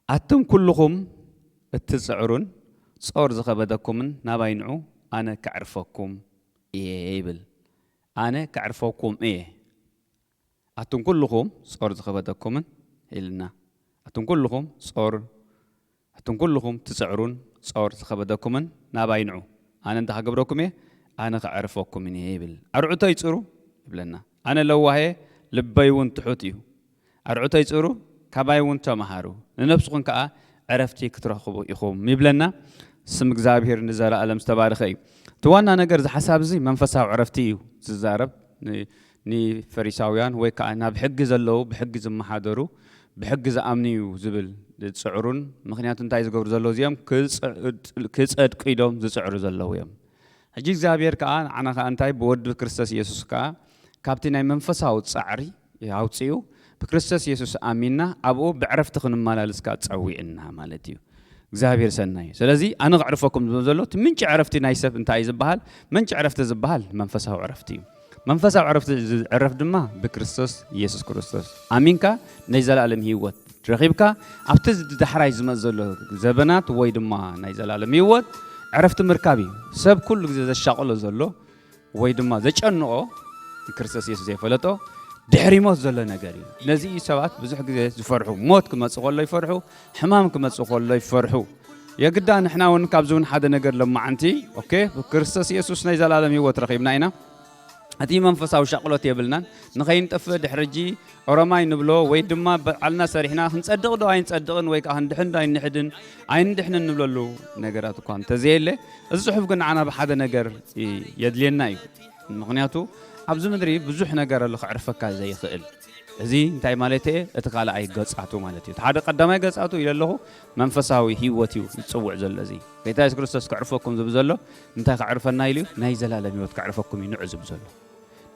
ኣቱም ኩልኹም እትጽዕሩን ጾር ዝኸበደኩምን ናባይ ንዑ፣ ኣነ ከዕርፈኩም እየ ይብል። ኣነ ከዕርፈኩም እየ። ኣቱም ኩልኹም ጾር ዝኸበደኩምን ኢልና። ኣቱም ኩልኹም ጾር ኣቱም ኩልኹም ትጽዕሩን ጾር ዝኸበደኩምን ናባይ ንዑ፣ ኣነ እንተ ክገብረኩም እየ፣ ኣነ ከዕርፈኩምን እየ ይብል። ኣርዑተይ ጽሩ ይብለና። ኣነ ለዋህ እየ፣ ልበይ እውን ትሑት እዩ። ኣርዑተይ ጽሩ፣ ካባይ እውን ተማሃሩ፣ ንነብስኹም ከኣ ዕረፍቲ ክትረኽቡ ኢኹም ይብለና። ስም እግዚኣብሔር ንዘለኣለም ዝተባረኸ እዩ። እቲ ዋና ነገር እዚ ሓሳብ እዚ መንፈሳዊ ዕረፍቲ እዩ ዝዛረብ። ን- ንፈሪሳውያን ወይ ከዓ ናብ ሕጊ ዘለዉ ብሕጊ ዝመሓደሩ ብሕጊ ዝኣምኑ እዩ ዝብል ዝፅዕሩን ምክንያቱ እንታይ ዝገብሩ ዘለዉ እዚኦም ክፀድቁ ኢዶም ዝፅዕሩ ዘለዉ እዮም። ሕጂ እግዚኣብሔር ከዓ ንዓና ከዓ እንታይ ብወዲ ክርስቶስ ኢየሱስ ከዓ ካብቲ ናይ መንፈሳዊ ፃዕሪ ኣውፅኡ ብክርስቶስ ኢየሱስ ኣሚንና ኣብኡ ብዕረፍቲ ክንመላለስ ከዓ ፀዊዕና ማለት እዩ። እግዚኣብሔር ሰናይ እዩ። ስለዚ ኣነ ክዕርፈኩም ዝብል ዘሎ እቲ ምንጪ ዕረፍቲ ናይ ሰብ እንታይ እዩ ዝበሃል? ምንጪ ዕረፍቲ ዝበሃል መንፈሳዊ ዕረፍቲ እዩ። መንፈሳዊ ዕረፍቲ ዝዕረፍ ድማ ብክርስቶስ ኢየሱስ ክርስቶስ ኣሚንካ ናይ ዘላለም ህይወት ረኺብካ ኣብቲ ዳሕራይ ዝመጽእ ዘሎ ዘበናት ወይ ድማ ናይ ዘላለም ህይወት ዕረፍቲ ምርካብ እዩ። ሰብ ኩሉ ግዜ ዘሻቕሎ ዘሎ ወይ ድማ ዘጨንቖ ንክርስቶስ ኢየሱስ ዘይፈለጦ ድሕሪ ሞት ዘሎ ነገር እዩ። ነዚ እዩ ሰባት ብዙሕ ግዜ ዝፈርሑ። ሞት ክመጽእ ከሎ ይፈርሑ፣ ሕማም ክመጽእ ከሎ ይፈርሑ። የግዳ ንሕና እውን ካብዚ እውን ሓደ ነገር ለማዓንቲ ኦኬ ብክርስቶስ ኢየሱስ ናይ ዘላለም ህይወት ረኺብና ኢና። እቲ መንፈሳዊ ሻቕሎት የብልናን። ንኸይንጠፍእ ድሕሪ ሕጂ ኦሮማይ ንብሎ ወይ ድማ ባዕልና ሰሪሕና ክንጸድቕ ዶ ኣይንጸድቕን ወይ ከዓ ክንድሕን ዶ ኣይንድሕድን ኣይንድሕንን ንብለሉ ነገራት እኳ እንተዘየለ እዚ ጽሑፍ ግን ንዓና ብሓደ ነገር የድልየና እዩ። ምኽንያቱ ኣብዚ ምድሪ ብዙሕ ነገር ኣሎ ከዕርፈካ ዘይኽእል። እዚ እንታይ ማለት እየ? እቲ ካልኣይ ገጻቱ ማለት እዩ። እቲ ሓደ ቀዳማይ ገጻቱ ኢለ ኣለኹ መንፈሳዊ ህይወት እዩ ዝጽውዕ ዘሎ። እዚ ጌታ የሱስ ክርስቶስ ከዕርፈኩም ዝብል ዘሎ እንታይ ከዕርፈና ኢሉ እዩ? ናይ ዘላለም ህይወት ከዕርፈኩም እዩ ንዑ ዝብል ዘሎ።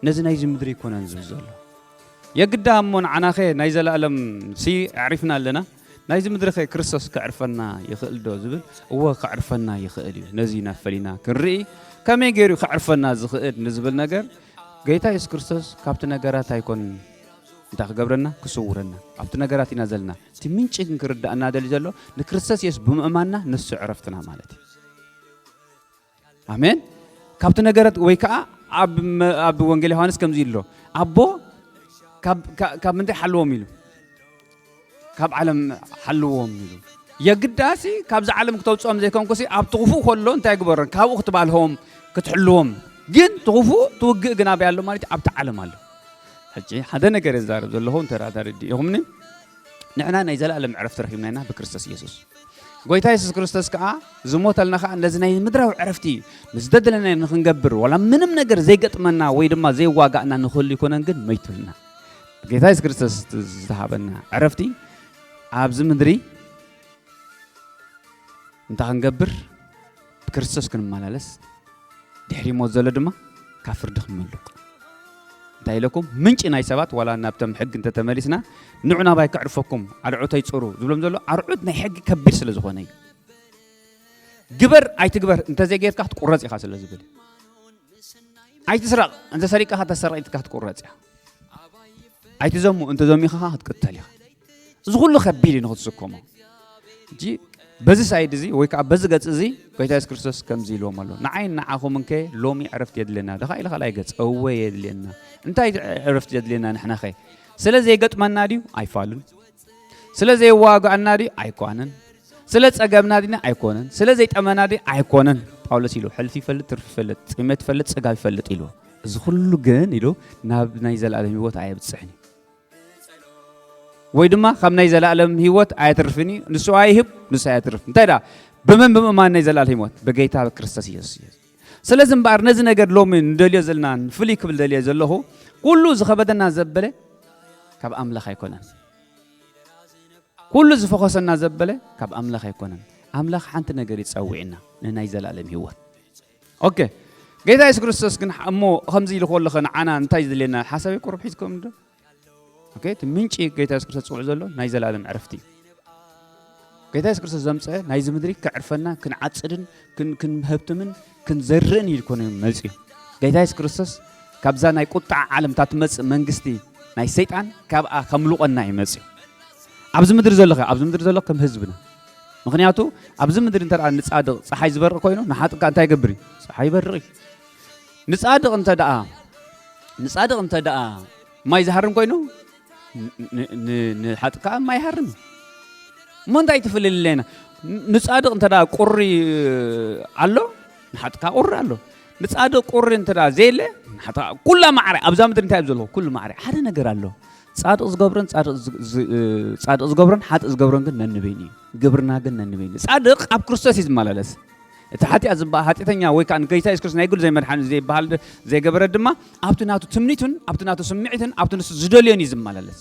ነዚ ናይዚ ምድሪ ኣይኮነን ዝብል ዘሎ። የግዳ እሞ ንዓናኸ ናይ ዘላለም ሲ ኣዕሪፍና ኣለና። ናይዚ ምድሪ ኸ ክርስቶስ ከዕርፈና ይኽእል ዶ ዝብል? እወ ከዕርፈና ይኽእል እዩ። ነዚ ኢና ፈሊና ክንርኢ ከመይ ገይሩ ከዕርፈና ዝኽእል ንዝብል ነገር ጌታ የሱስ ክርስቶስ ካብቲ ነገራት ኣይኮን እንታይ ክገብረና ክስውረና ኣብቲ ነገራት ኢና ዘለና። እቲ ምንጪ ግን ክርዳእና ደሊ ዘሎ ንክርስቶስ የሱስ ብምእማንና ንሱ ዕረፍትና ማለት እዩ። ኣሜን። ካብቲ ነገራት ወይ ከዓ ኣብ መ- ኣብ ወንጌል ዮሃንስ ከምዚ ኢሉ ኣሎ ኣቦ ካብ- ካ- ካብ ምንታይ ሓልዎም ኢሉ ካብ ዓለም ሓልዎም ኢሉ የግዳሲ ካብዚ ዓለም ክተውፅኦም ዘይኮንኩሲ ኣብቲ ክፉእ ከሎ እንታይ ግበሮም ካብኡ ክትባልሆም ክትሕልዎም ግን እቲ ክፉእ ትውግእ ግን ኣበይ ኣሎ ማለት እዩ ኣብቲ ዓለም ኣሎ። ሕጂ ሓደ ነገር የዛረብ ዘለኹ እንተ ተረዲእኹምኒ ንሕና ናይ ዘላለም ዕረፍቲ ረኺብና ኢና ብክርስቶስ ኢየሱስ። ጎይታ የሱስ ክርስቶስ ከዓ ዝሞተልና ከዓ ነዚ ናይ ምድራዊ ዕረፍቲ እዩ። ንዝደለናዮ ንክንገብር ዋላ ምንም ነገር ዘይገጥመና ወይ ድማ ዘይዋጋእና ንክህሉ ይኮነን ግን መይቱልና። ጌታ የሱስ ክርስቶስ ዝተሃበና ዕረፍቲ ኣብዚ ምድሪ እንታይ ክንገብር ብክርስቶስ ክንመላለስ ድሕሪ ሞት ዘሎ ድማ ካብ ፍርዲ ክመልቕ እንታይ ኢለኩም ምንጪ ናይ ሰባት ዋላ ናብቶም ሕጊ እንተተመሊስና ንዑ ናባይ ከዕርፈኩም ኣርዑተይ ፅሩ ዝብሎም ዘሎ ኣርዑት ናይ ሕጊ ከቢድ ስለ ዝኾነ እዩ። ግበር ኣይትግበር እንተዘይጌርካ ክትቁረፅ ኢኻ ስለ ዝብል ኣይትስረቕ እንተሰሪቅኻ ተሰረቂትካ ክትቁረፅ ኢኻ። ኣይትዘሙ እንተዘሚኻ ክትቅተል ኢኻ። እዚ ኩሉ ከቢድ እዩ ንክትስከሞ። እጂ በዚ ሳይድ እዚ ወይ ከዓ በዚ ገፅ እዚ ጎይታ የሱስ ክርስቶስ ከምዚ ኢልዎም ኣሎ ንዓይ ንዓኹም እንከ ሎሚ ዕረፍቲ የድልየና ዶ ኢለ ካልኣይ ገፅ እወ የድልየና። እንታይ ዕረፍቲ የድልየና ንሕናኸ ስለ ዘይገጥመና ድዩ ኣይፋሉን ስለ ዘይዋጋኣና ድዩ ኣይኳንን ስለ ጸገብና ድና ኣይኮነን ስለ ዘይጠመና ድዩ ኣይኮነን። ጳውሎስ ኢሉ ሕልፊ ይፈልጥ ትርፊ ይፈልጥ ጥሜት ይፈልጥ ጽጋብ ይፈልጥ ኢሉ እዚ ኩሉ ግን ኢሉ ናብ ናይ ዘለኣለም ህይወት ኣየብጽሕን እዩ። ወይ ድማ ካብ ናይ ዘለኣለም ህይወት ኣየትርፍን እዩ። ንሱ ኣይህብ ንሱ ኣየትርፍ እንታይ ዳ ብመን ብምእማን ናይ ዘለኣለም ህይወት ብጌታ ክርስቶስ ኢየሱስ እዩ። ስለዚ እምበኣር ነዚ ነገር ሎሚ ንደልዮ ዘለና ፍልይ ክብል ደልየ ዘለኹ ኩሉ ዝኸበደና ዘበለ ካብ ኣምላኽ ኣይኮነን። ኩሉ ዝፈኾሰና ዘበለ ካብ ኣምላኽ ኣይኮነን። ኣምላኽ ሓንቲ ነገር ይጸውዕና ንናይ ዘላለም ህይወት። ኦኬ ጌታ የሱስ ክርስቶስ ግን እሞ ከምዚ ኢሉ ከለኸ ንዓና እንታይ ዝድልየና ሓሳብ ይቁርብ ሒዝኩም ዶ? ኦኬ እቲ ምንጪ ጌታ የሱስ ክርስቶስ ዝጽውዕ ዘሎ ናይ ዘላለም ዕረፍቲ እዩ። ጌታ የሱስ ክርስቶስ ዘምፀ ናይዚ ምድሪ ከዕርፈና ክንዓፅድን ክንህብትምን ክንዘርእን እዩ ኮነ መፅኡ። ጌታ የሱስ ክርስቶስ ካብዛ ናይ ቁጣዓ ዓለም እታ ትመፅእ መንግስቲ ናይ ሰይጣን ካብኣ ከምልቆና እዩ መፅኡ። ኣብዚ ምድሪ ዘሎ ከ ኣብዚ ምድሪ ዘሎ ከም ህዝብና። ምክንያቱ ኣብዚ ምድሪ እንተ ንፃድቕ ፀሓይ ዝበርቕ ኮይኑ ንሓጥእ እንታይ ይገብር እዩ? ፀሓይ ይበርቕ እዩ። ንፃድቕ እንተ ደኣ ንፃድቕ እንተ ደኣ ማይ ዝሃርም ኮይኑ ንሓጥእ ከዓ ማይ ይሃርም እዩ። እሞ እንታይ ትፍልልለና? ንፃድቕ እንተ ደኣ ቁሪ ኣሎ ንሓጥእ ከዓ ቁሪ ኣሎ። ንፃድቕ ቁሪ እንተ ደኣ ዘየለ ኩላ ማዕረ ኣብዛ ምድሪ እንታይ እዩ ዘለዎ? ኩሉ ማዕረ ሓደ ነገር ኣሎ። ፃድቕ ዝገብሮን ፃድቕ ዝገብሮን ሓጥእ ዝገብሮን ግን ነንበይኑ እዩ። ግብርና ግን ነንበይኑ እዩ። ፃድቕ ኣብ ክርስቶስ እዩ ዝመላለስ። እቲ ሓጢኣት ዝበሃል ሓጢኣተኛ ወይ ከዓ ንጌታ የሱስ ክርስቶስ ናይ ግሉ ዘይመድሓኒ ዘይበሃል ዘይገበረ ድማ ኣብቲ ናቱ ትምኒቱን ኣብቲ ናቱ ስምዒትን ኣብቲ ንሱ ዝደልዮን እዩ ዝመላለስ።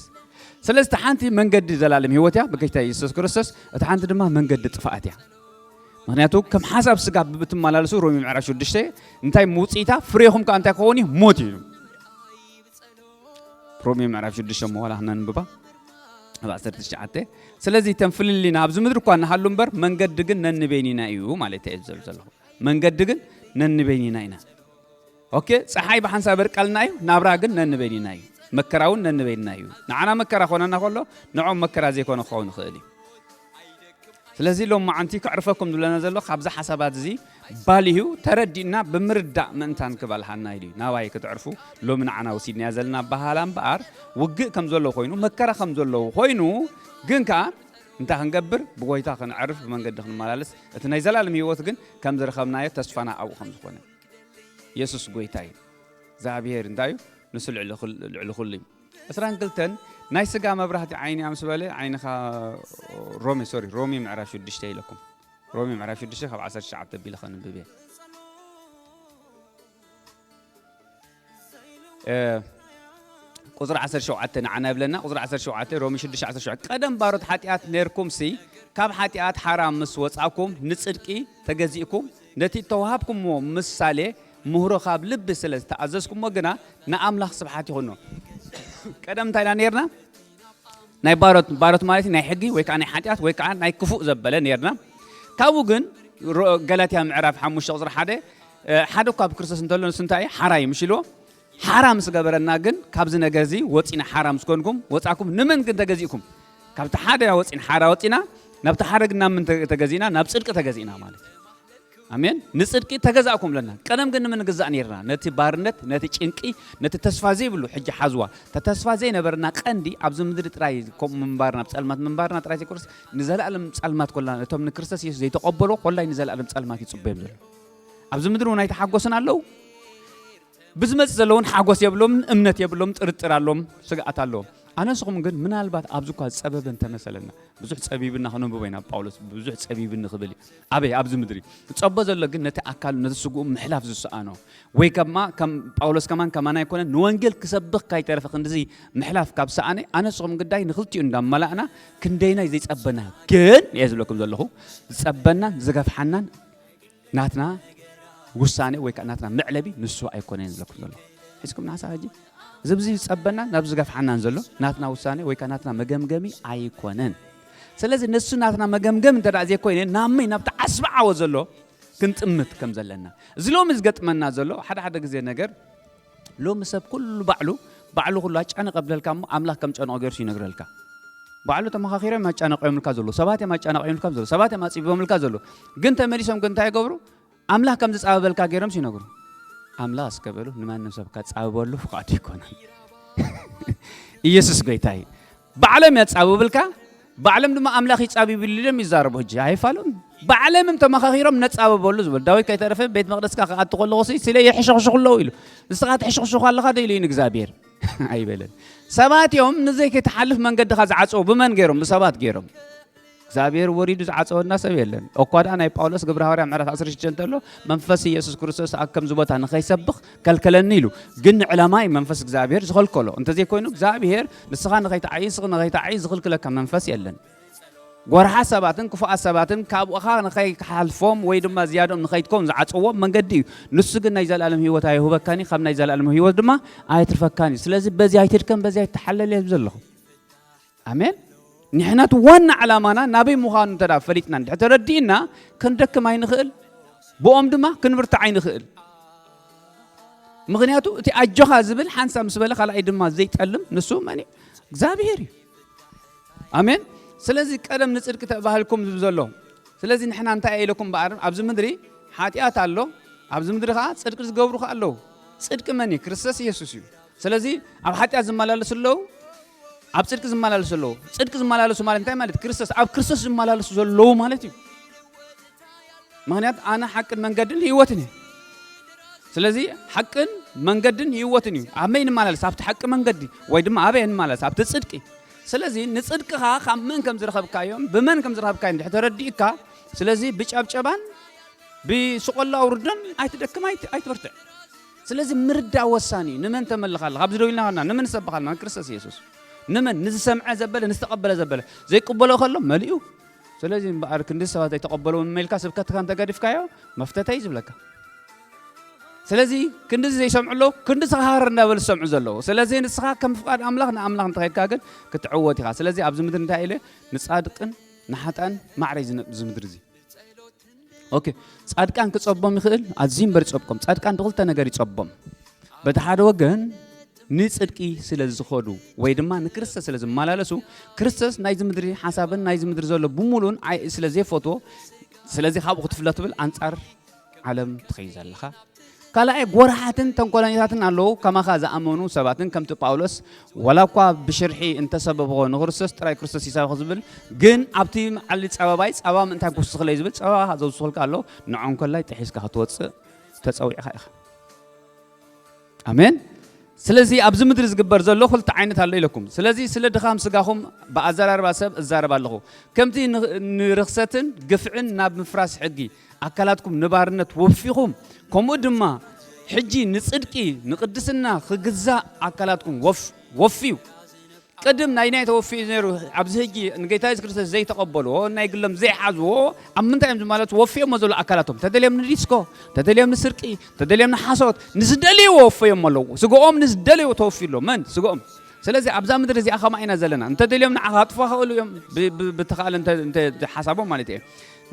ስለዚ እቲ ሓንቲ መንገዲ ዘላለም ህይወት እያ ብጌታ የሱስ ክርስቶስ፣ እቲ ሓንቲ ድማ መንገዲ ጥፍኣት እያ። ምክንያቱ ከም ሓሳብ ስጋ ብትመላለሱ ሮሚ ምዕራፍ ሽዱሽተ እንታይ ምውፅኢታ ፍሬኹም ከዓ እንታይ ክኸውን እዩ? ሞት እዩ። ሮሜ ምዕራፍ ሽዱሽተ መዋላ ክነንብባ ኣብ ዓሰርተ ትሽዓተ። ስለዚ እተን ፍልልይና ኣብዚ ምድሪ እኳ ንሃሉ እምበር መንገዲ ግን ነንበይኒና እዩ ማለት እዩ ዝብል ዘለኹ። መንገዲ ግን ነንበይኒና ኢና። ኦኬ፣ ፀሓይ ብሓንሳብ በርቃልና እዩ፣ ናብራ ግን ነንበይኒና እዩ። መከራ እውን ነንበይንና እዩ። ንዓና መከራ ኮነና ከሎ ንዖም መከራ ዘይኮነ ክኸውን ይኽእል እዩ። ስለዚ ሎም መዓንቲ ክዕርፈኩም ዝብለና ዘሎ ካብዚ ሓሳባት እዚ ባሊሁ ተረዲእና ብምርዳእ ምእንታን ክበልሃና ኢሉ እዩ ናባይ ክትዕርፉ ሎሚ ንዓና ወሲድናያ ዘለና ኣባሃላ እምበኣር ውግእ ከም ዘሎ ኮይኑ መከራ ከም ዘለዉ ኮይኑ ግን ከኣ እንታይ ክንገብር ብጎይታ ክንዕርፍ ብመንገዲ ክንመላለስ እቲ ናይ ዘላለም ህይወት ግን ከም ዝረኸብናዮ ተስፋና ኣብኡ ከም ዝኾነ የሱስ ጎይታ እዩ። እግዚኣብሔር እንታይ እዩ ንሱ ልዕሊ ኩል- ልዕሊ ኩሉ እዩ። ዕስራን ክልተን ናይ ስጋ መብራህቲ ዓይኒ እያ ምስ በለ ዓይንኻ ሮሜ ሶሪ ሮሜ ምዕራፍ ሽዱሽተ ኢለኩም ሮሜ ምዕራፍ ሽዱሽተ ካብ ዓሰርተ ትሽዓተ ቢለ ከንብብ እየ። ቁፅሪ ዓሰርተ ሸውዓተ ንዓና ይብለና። ቁፅሪ ዓሰርተ ሸውዓተ ሮሜ ሽዱሽተ ዓሰርተ ሸውዓተ ቀደም ባሮት ሓጢኣት ነርኩም ሲ ካብ ሓጢኣት ሓራ ምስ ወፃእኩም ንፅድቂ ተገዚእኩም ነቲ እተዋሃብኩምዎ ምሳሌ ምህሮ ካብ ልቢ ስለ ዝተኣዘዝኩሞ ግና ንኣምላኽ ስብሓት ይኹኖ። ቀደም እንታይ ኢና ነርና? ናይ ባሮት ባሮት ማለት ናይ ሕጊ ወይ ከዓ ናይ ሓጢኣት ወይ ከዓ ናይ ክፉእ ዘበለ ነርና። ካብኡ ግን ገላትያ ምዕራፍ ሓሙሽተ ቁፅሪ ሓደ ሓደ እኳ ኣብ ክርስቶስ እንተሎ ንሱ እንታይ እዩ ሓራ እዩ ምሽ ኢልዎ። ሓራ ምስ ገበረና ግን ካብዚ ነገር እዚ ወፂና ሓራ ምስ ኮንኩም ወፃኩም ንመን ግን ተገዚእኩም? ካብቲ ሓደ ወፂና ሓራ ወፂና ናብቲ ሓደ ግን ናብ ምን ተገዚእና? ናብ ፅድቂ ተገዚእና ማለት እዩ። ኣሜን። ንፅድቂ ተገዛእኩም ኣለና። ቀደም ግን ንምንግዛእ ነርና ነቲ ባርነት ነቲ ጭንቂ ነቲ ተስፋ ዘይብሉ ሕጂ ሓዝዋ ተተስፋ ዘይነበረና ቀንዲ ኣብዚ ምድሪ ጥራይ ከምኡ ምንባርና ኣብ ፀልማት ምንባርና ጥራይ ዘይኮነስ ንዘለኣለም ፀልማት ኮላ እቶም ንክርስቶስ የሱስ ዘይተቐበሎ ኮላይ ንዘለኣለም ፀልማት ይፅበዮም ዘሎ ኣብዚ ምድሪ እውን ኣይተሓጎስን ኣለዉ ብዝመፅእ ዘለውን ሓጎስ የብሎም እምነት የብሎም ጥርጥር ኣሎም ስግኣት ኣለዎም ኣነስኹም ግን ምናልባት ኣብዚ እኳ ዝፀበበ እንተመሰለና ብዙሕ ጸቢብና ክነንብቦ ኢና ጳውሎስ ብዙሕ ጸቢብኒ ክብል እዩ ኣበይ ኣብዚ ምድሪ ዝጸቦ ዘሎ ግን ነቲ ኣካሉ ነቲ ስግኡ ምሕላፍ ዝሰኣኖ ወይ ከማ ከም ጳውሎስ ከማን ከማና ኣይኮነን ንወንጌል ክሰብኽ ካይተረፈ ክንድዚ ምሕላፍ ካብ ሰኣነ ኣነስኹም ግዳይ ንክልቲኡ እንዳመላእና ክንደይናይ ዘይጸበና ግን እየ ዝብለኩም ዘለኹ ዝጸበናን ዝገፍሓናን ናትና ውሳኔ ወይ ከዓ ናትና መዕለቢ ንሱ ኣይኮነን ዝብለኩም ዘሎ ሒዝኩም ንሓሳ ሕጂ እዚ ብዚ ዝፀበናን ናብ ዝገፍሓናን ዘሎ ናትና ውሳኔ ወይ ከዓ ናትና መገምገሚ ኣይኮነን ስለዚ ንሱ ናትና መገምገም እንተ ዘይኮይነ ናመይ ናብቲ ዓስቢ ዓወ ዘሎ ክንጥምት ከም ዘለና እዚ ሎሚ ዝገጥመና ዘሎ ሓደ ሓደ ግዜ ነገር ሎሚ ሰብ ኩሉ ባዕሉ ባዕሉ ኩሉ ኣጫነቀ ብለልካ እሞ ኣምላኽ ከም ጨንቆ ገይሩ ይነግረልካ ባዕሉ ተመኻኺሮም ኣጫነቆምልካ ዘሎ ሰባት እዮም ኣጫነቆምልካ ዘሎ ሰባት እዮም ኣፅቢቦምልካ ዘሎ ግን ተመሊሶም ግን እንታይ ይገብሩ ኣምላኽ ከም ዝፃበበልካ ገይሮም ይነግሩ ኣምላኽ እስከ በሉ ንማንም ሰብ ካፃብበሉ ፍቃዱ ይኮነን ኢየሱስ ጎይታ እዩ ባዕሎም ያፃብብልካ ባዕሎም ድማ ኣምላኽ ይፃቢብሉ ኢሎም ይዛረቡ ሕጂ ኣይፋሉን ባዕሎም ተመኻኺሮም ነፃብበሉ ዝበሉ ዳዊት ከይተረፈ ቤት መቅደስካ ክኣቱ ከለኹ ስለ የሕሸኽሽኹ ኣለዉ ኢሉ ንስኻ ትሕሽኽሽኹ ኣለኻ ዶ ኢሉ ንእግዚኣብሔር ኣይበለን ሰባት እዮም ንዘይ ከይትሓልፍ መንገድኻ ዝዓፀው ብመን ገይሮም ብሰባት ገይሮም እግዚኣብሔር ወሪዱ ዝዓፀወና ሰብ የለን። እኳ ደኣ ናይ ጳውሎስ ግብረ ሃዋርያ ምዕራፍ ዓሰርተ ሽዱሽተ እንተሎ መንፈስ ኢየሱስ ክርስቶስ ኣብ ከምዚ ቦታ ንኸይሰብኽ ከልከለኒ ኢሉ። ግን ንዕላማ እዩ መንፈስ እግዚኣብሔር ዝኸልከሎ። እንተዘይኮይኑ እግዚኣብሔር ንስኻ ንኸይትዓይ ንስኺ ንኸይትዓይ ዝኽልክለካ መንፈስ የለን። ጎርሓት ሰባትን ክፉኣት ሰባትን ካብኡኻ ንኸይሓልፎም ወይ ድማ ዝያዶም ንኸይትከውን ዝዓፀዎም መንገዲ እዩ። ንሱ ግን ናይ ዘለኣለም ህይወት ኣይህበካን እዩ፣ ካብ ናይ ዘለኣለም ህይወት ድማ ኣየትርፈካን እዩ። ስለዚ በዚ ኣይትድከም፣ በዚ ኣይትተሓለል እየ ዘለኹ። ኣሜን። ንሕና እቲ ዋና ዓላማና ናበይ ምዃኑ እንተ ደኣ ፈሊጥና እንድሕር ተረዲእና ክንደክም ኣይንኽእል፣ ብኦም ድማ ክንብርታዕ ኣይንኽእል። ምኽንያቱ እቲ ኣጆኻ ዝብል ሓንሳብ ምስ በለ ካልኣይ ድማ ዘይጠልም ንሱ መን እዩ? እግዚኣብሔር እዩ። ኣሜን። ስለዚ ቀደም ንጽድቂ ተባህልኩም ዝብል ዘሎ። ስለዚ ንሕና እንታይ ኢለኩም እምበኣር፣ ኣብዚ ምድሪ ሓጢኣት ኣሎ፣ ኣብዚ ምድሪ ኸዓ ጽድቂ ዝገብሩ ኸዓ ኣለዉ። ጽድቂ መን እዩ? ክርስቶስ ኢየሱስ እዩ። ስለዚ ኣብ ሓጢኣት ዝመላለሱ ኣለዉ፣ ኣብ ጽድቂ ዝመላለሱ ኣለዉ። ጽድቂ ዝመላለሱ ማለት እንታይ ማለት? ክርስቶስ፣ ኣብ ክርስቶስ ዝመላለሱ ዘለዉ ማለት እዩ። ምኽንያት ኣነ ሓቅን መንገድን ህይወትን እየ። ስለዚ ሓቅን መንገድን ህይወትን እዩ። ኣበይ ንመላለስ? ኣብቲ ሓቂ መንገዲ፣ ወይ ድማ ኣበይ ንመላለስ? ኣብቲ ጽድቂ። ስለዚ ንጽድቅኻ ካብ መን ከም ዝረኸብካዮን ብመን ከም ዝረኸብካዮን እንድሕር ተረዲእካ፣ ስለዚ ብጨብጨባን ብስቆላ ኣውርዶን ኣይትደክም፣ ኣይት-፣ ኣይትበርትዕ። ስለዚ ምርዳእ ወሳኒ እዩ። ንመን ተመልኽ ኣለኻ? ኣብዚ ደው ኢልና ኸና ንመን ንሰብኽ ኣለና? ንክርስቶስ ኢየሱስ። ንመን? ንዝሰምዐ ዘበለ፣ ንዝተቐበለ ዘበለ። ዘይቅበሎ ከሎ መሊኡ። ስለዚ እምበኣር ክንዲ ሰባት ዘይተቐበልዎ መሊካ ስብከትካ እንተገዲፍካዮ መፍተተይ ዝብለካ። ስለዚ ክንድዚ ዘይሰምዑ ኣለዉ፣ ክንዲ ስኻ ሃር እንዳበሉ ዝሰምዑ ዘለዉ። ስለዚ ንስኻ ከም ፍቓድ ኣምላኽ ንኣምላኽ እንተኸይድካ ግን ክትዕወት ኢኻ። ስለዚ ኣብዚ ምድሪ እንታይ ኢለ ንጻድቅን ንሓጣን ማዕረ እዩ ዝነ-፣ እዚ ምድሪ እዚ። ኦኬ፣ ጻድቃን ክጸቦም ይኽእል፣ ኣዝዩ እምበር ይጸብቆም። ጻድቃን ብኽልተ ነገር ይጸቦም። በቲ ሓደ ወገን ንጽድቂ ስለ ዝኸዱ ወይ ድማ ንክርስቶስ ስለ ዝመላለሱ፣ ክርስቶስ ናይዚ ምድሪ ሓሳብን ናይዚ ምድሪ ዘሎ ብምሉእን ኣይ-፣ ስለ ዘይፈትዎ፣ ስለዚ ካብኡ ክትፍለ ትብል ኣንጻር ዓለም ትኸይድ ዘለኻ። ካልኣይ፣ ጎራሓትን ተንኮለኛታትን ኣለዉ፣ ከማኻ ዝኣመኑ ሰባትን ከምቲ ጳውሎስ፣ ዋላ እኳ ብሽርሒ እንተሰበብዎ ንክርስቶስ ጥራይ ክርስቶስ ይሳብኽ ዝብል፣ ግን ኣብቲ መዓልቲ ጸበባይ ጸባ ምእንታይ ክውስኽለይ ዝብል ጸባ ዘውስኽልካ ኣሎ፣ ንዖም ኮላይ ጥሒስካ ክትወጽእ ተጸዊዕኻ ኢኻ። ኣሜን። ስለዚ ኣብዚ ምድሪ ዝግበር ዘሎ ክልተ ዓይነት ኣሎ ኢለኩም። ስለዚ ስለ ድኻም ስጋኹም ብኣዘራርባ ሰብ እዛረብ ኣለኹ። ከምቲ ን-፣ ንርኽሰትን ግፍዕን ናብ ምፍራስ ሕጊ ኣካላትኩም ንባርነት ወፊኹም፣ ከምኡ ድማ ሕጂ ንጽድቂ ንቅድስና ክግዛእ ኣካላትኩም ወፍ-፣ ወፍዩ። ቅድም ናይ ናይ ተወፊኡ ነይሩ። ኣብዚ ሕጂ ንጌታ የሱስ ክርስቶስ ዘይተቐበልዎ፣ ናይ ግሎም ዘይሓዝዎ፣ ኣብ ምንታይ እዮም ዝማለቱ? ወፍዮሞ ዘለዉ ኣካላቶም። ተደልዮም ንዲስኮ፣ ተደልዮም ንስርቂ፣ ተደልዮም ንሓሶት፣ ንዝደልይዎ ወፈዮም ኣለዉ። ስጋኦም ንዝደልይዎ ተወፊዩ ኣሎ። መን? ስጋኦም። ስለዚ ኣብዛ ምድሪ እዚኣ ከማ ኢና ዘለና። እንተደልዮም ንዓኻ ኣጥፋ ክእሉ እዮም። ብ-፣ ብ-፣ ብተኻእለ እንተ-፣ እንተ-፣ ሓሳቦም ማለት እየ።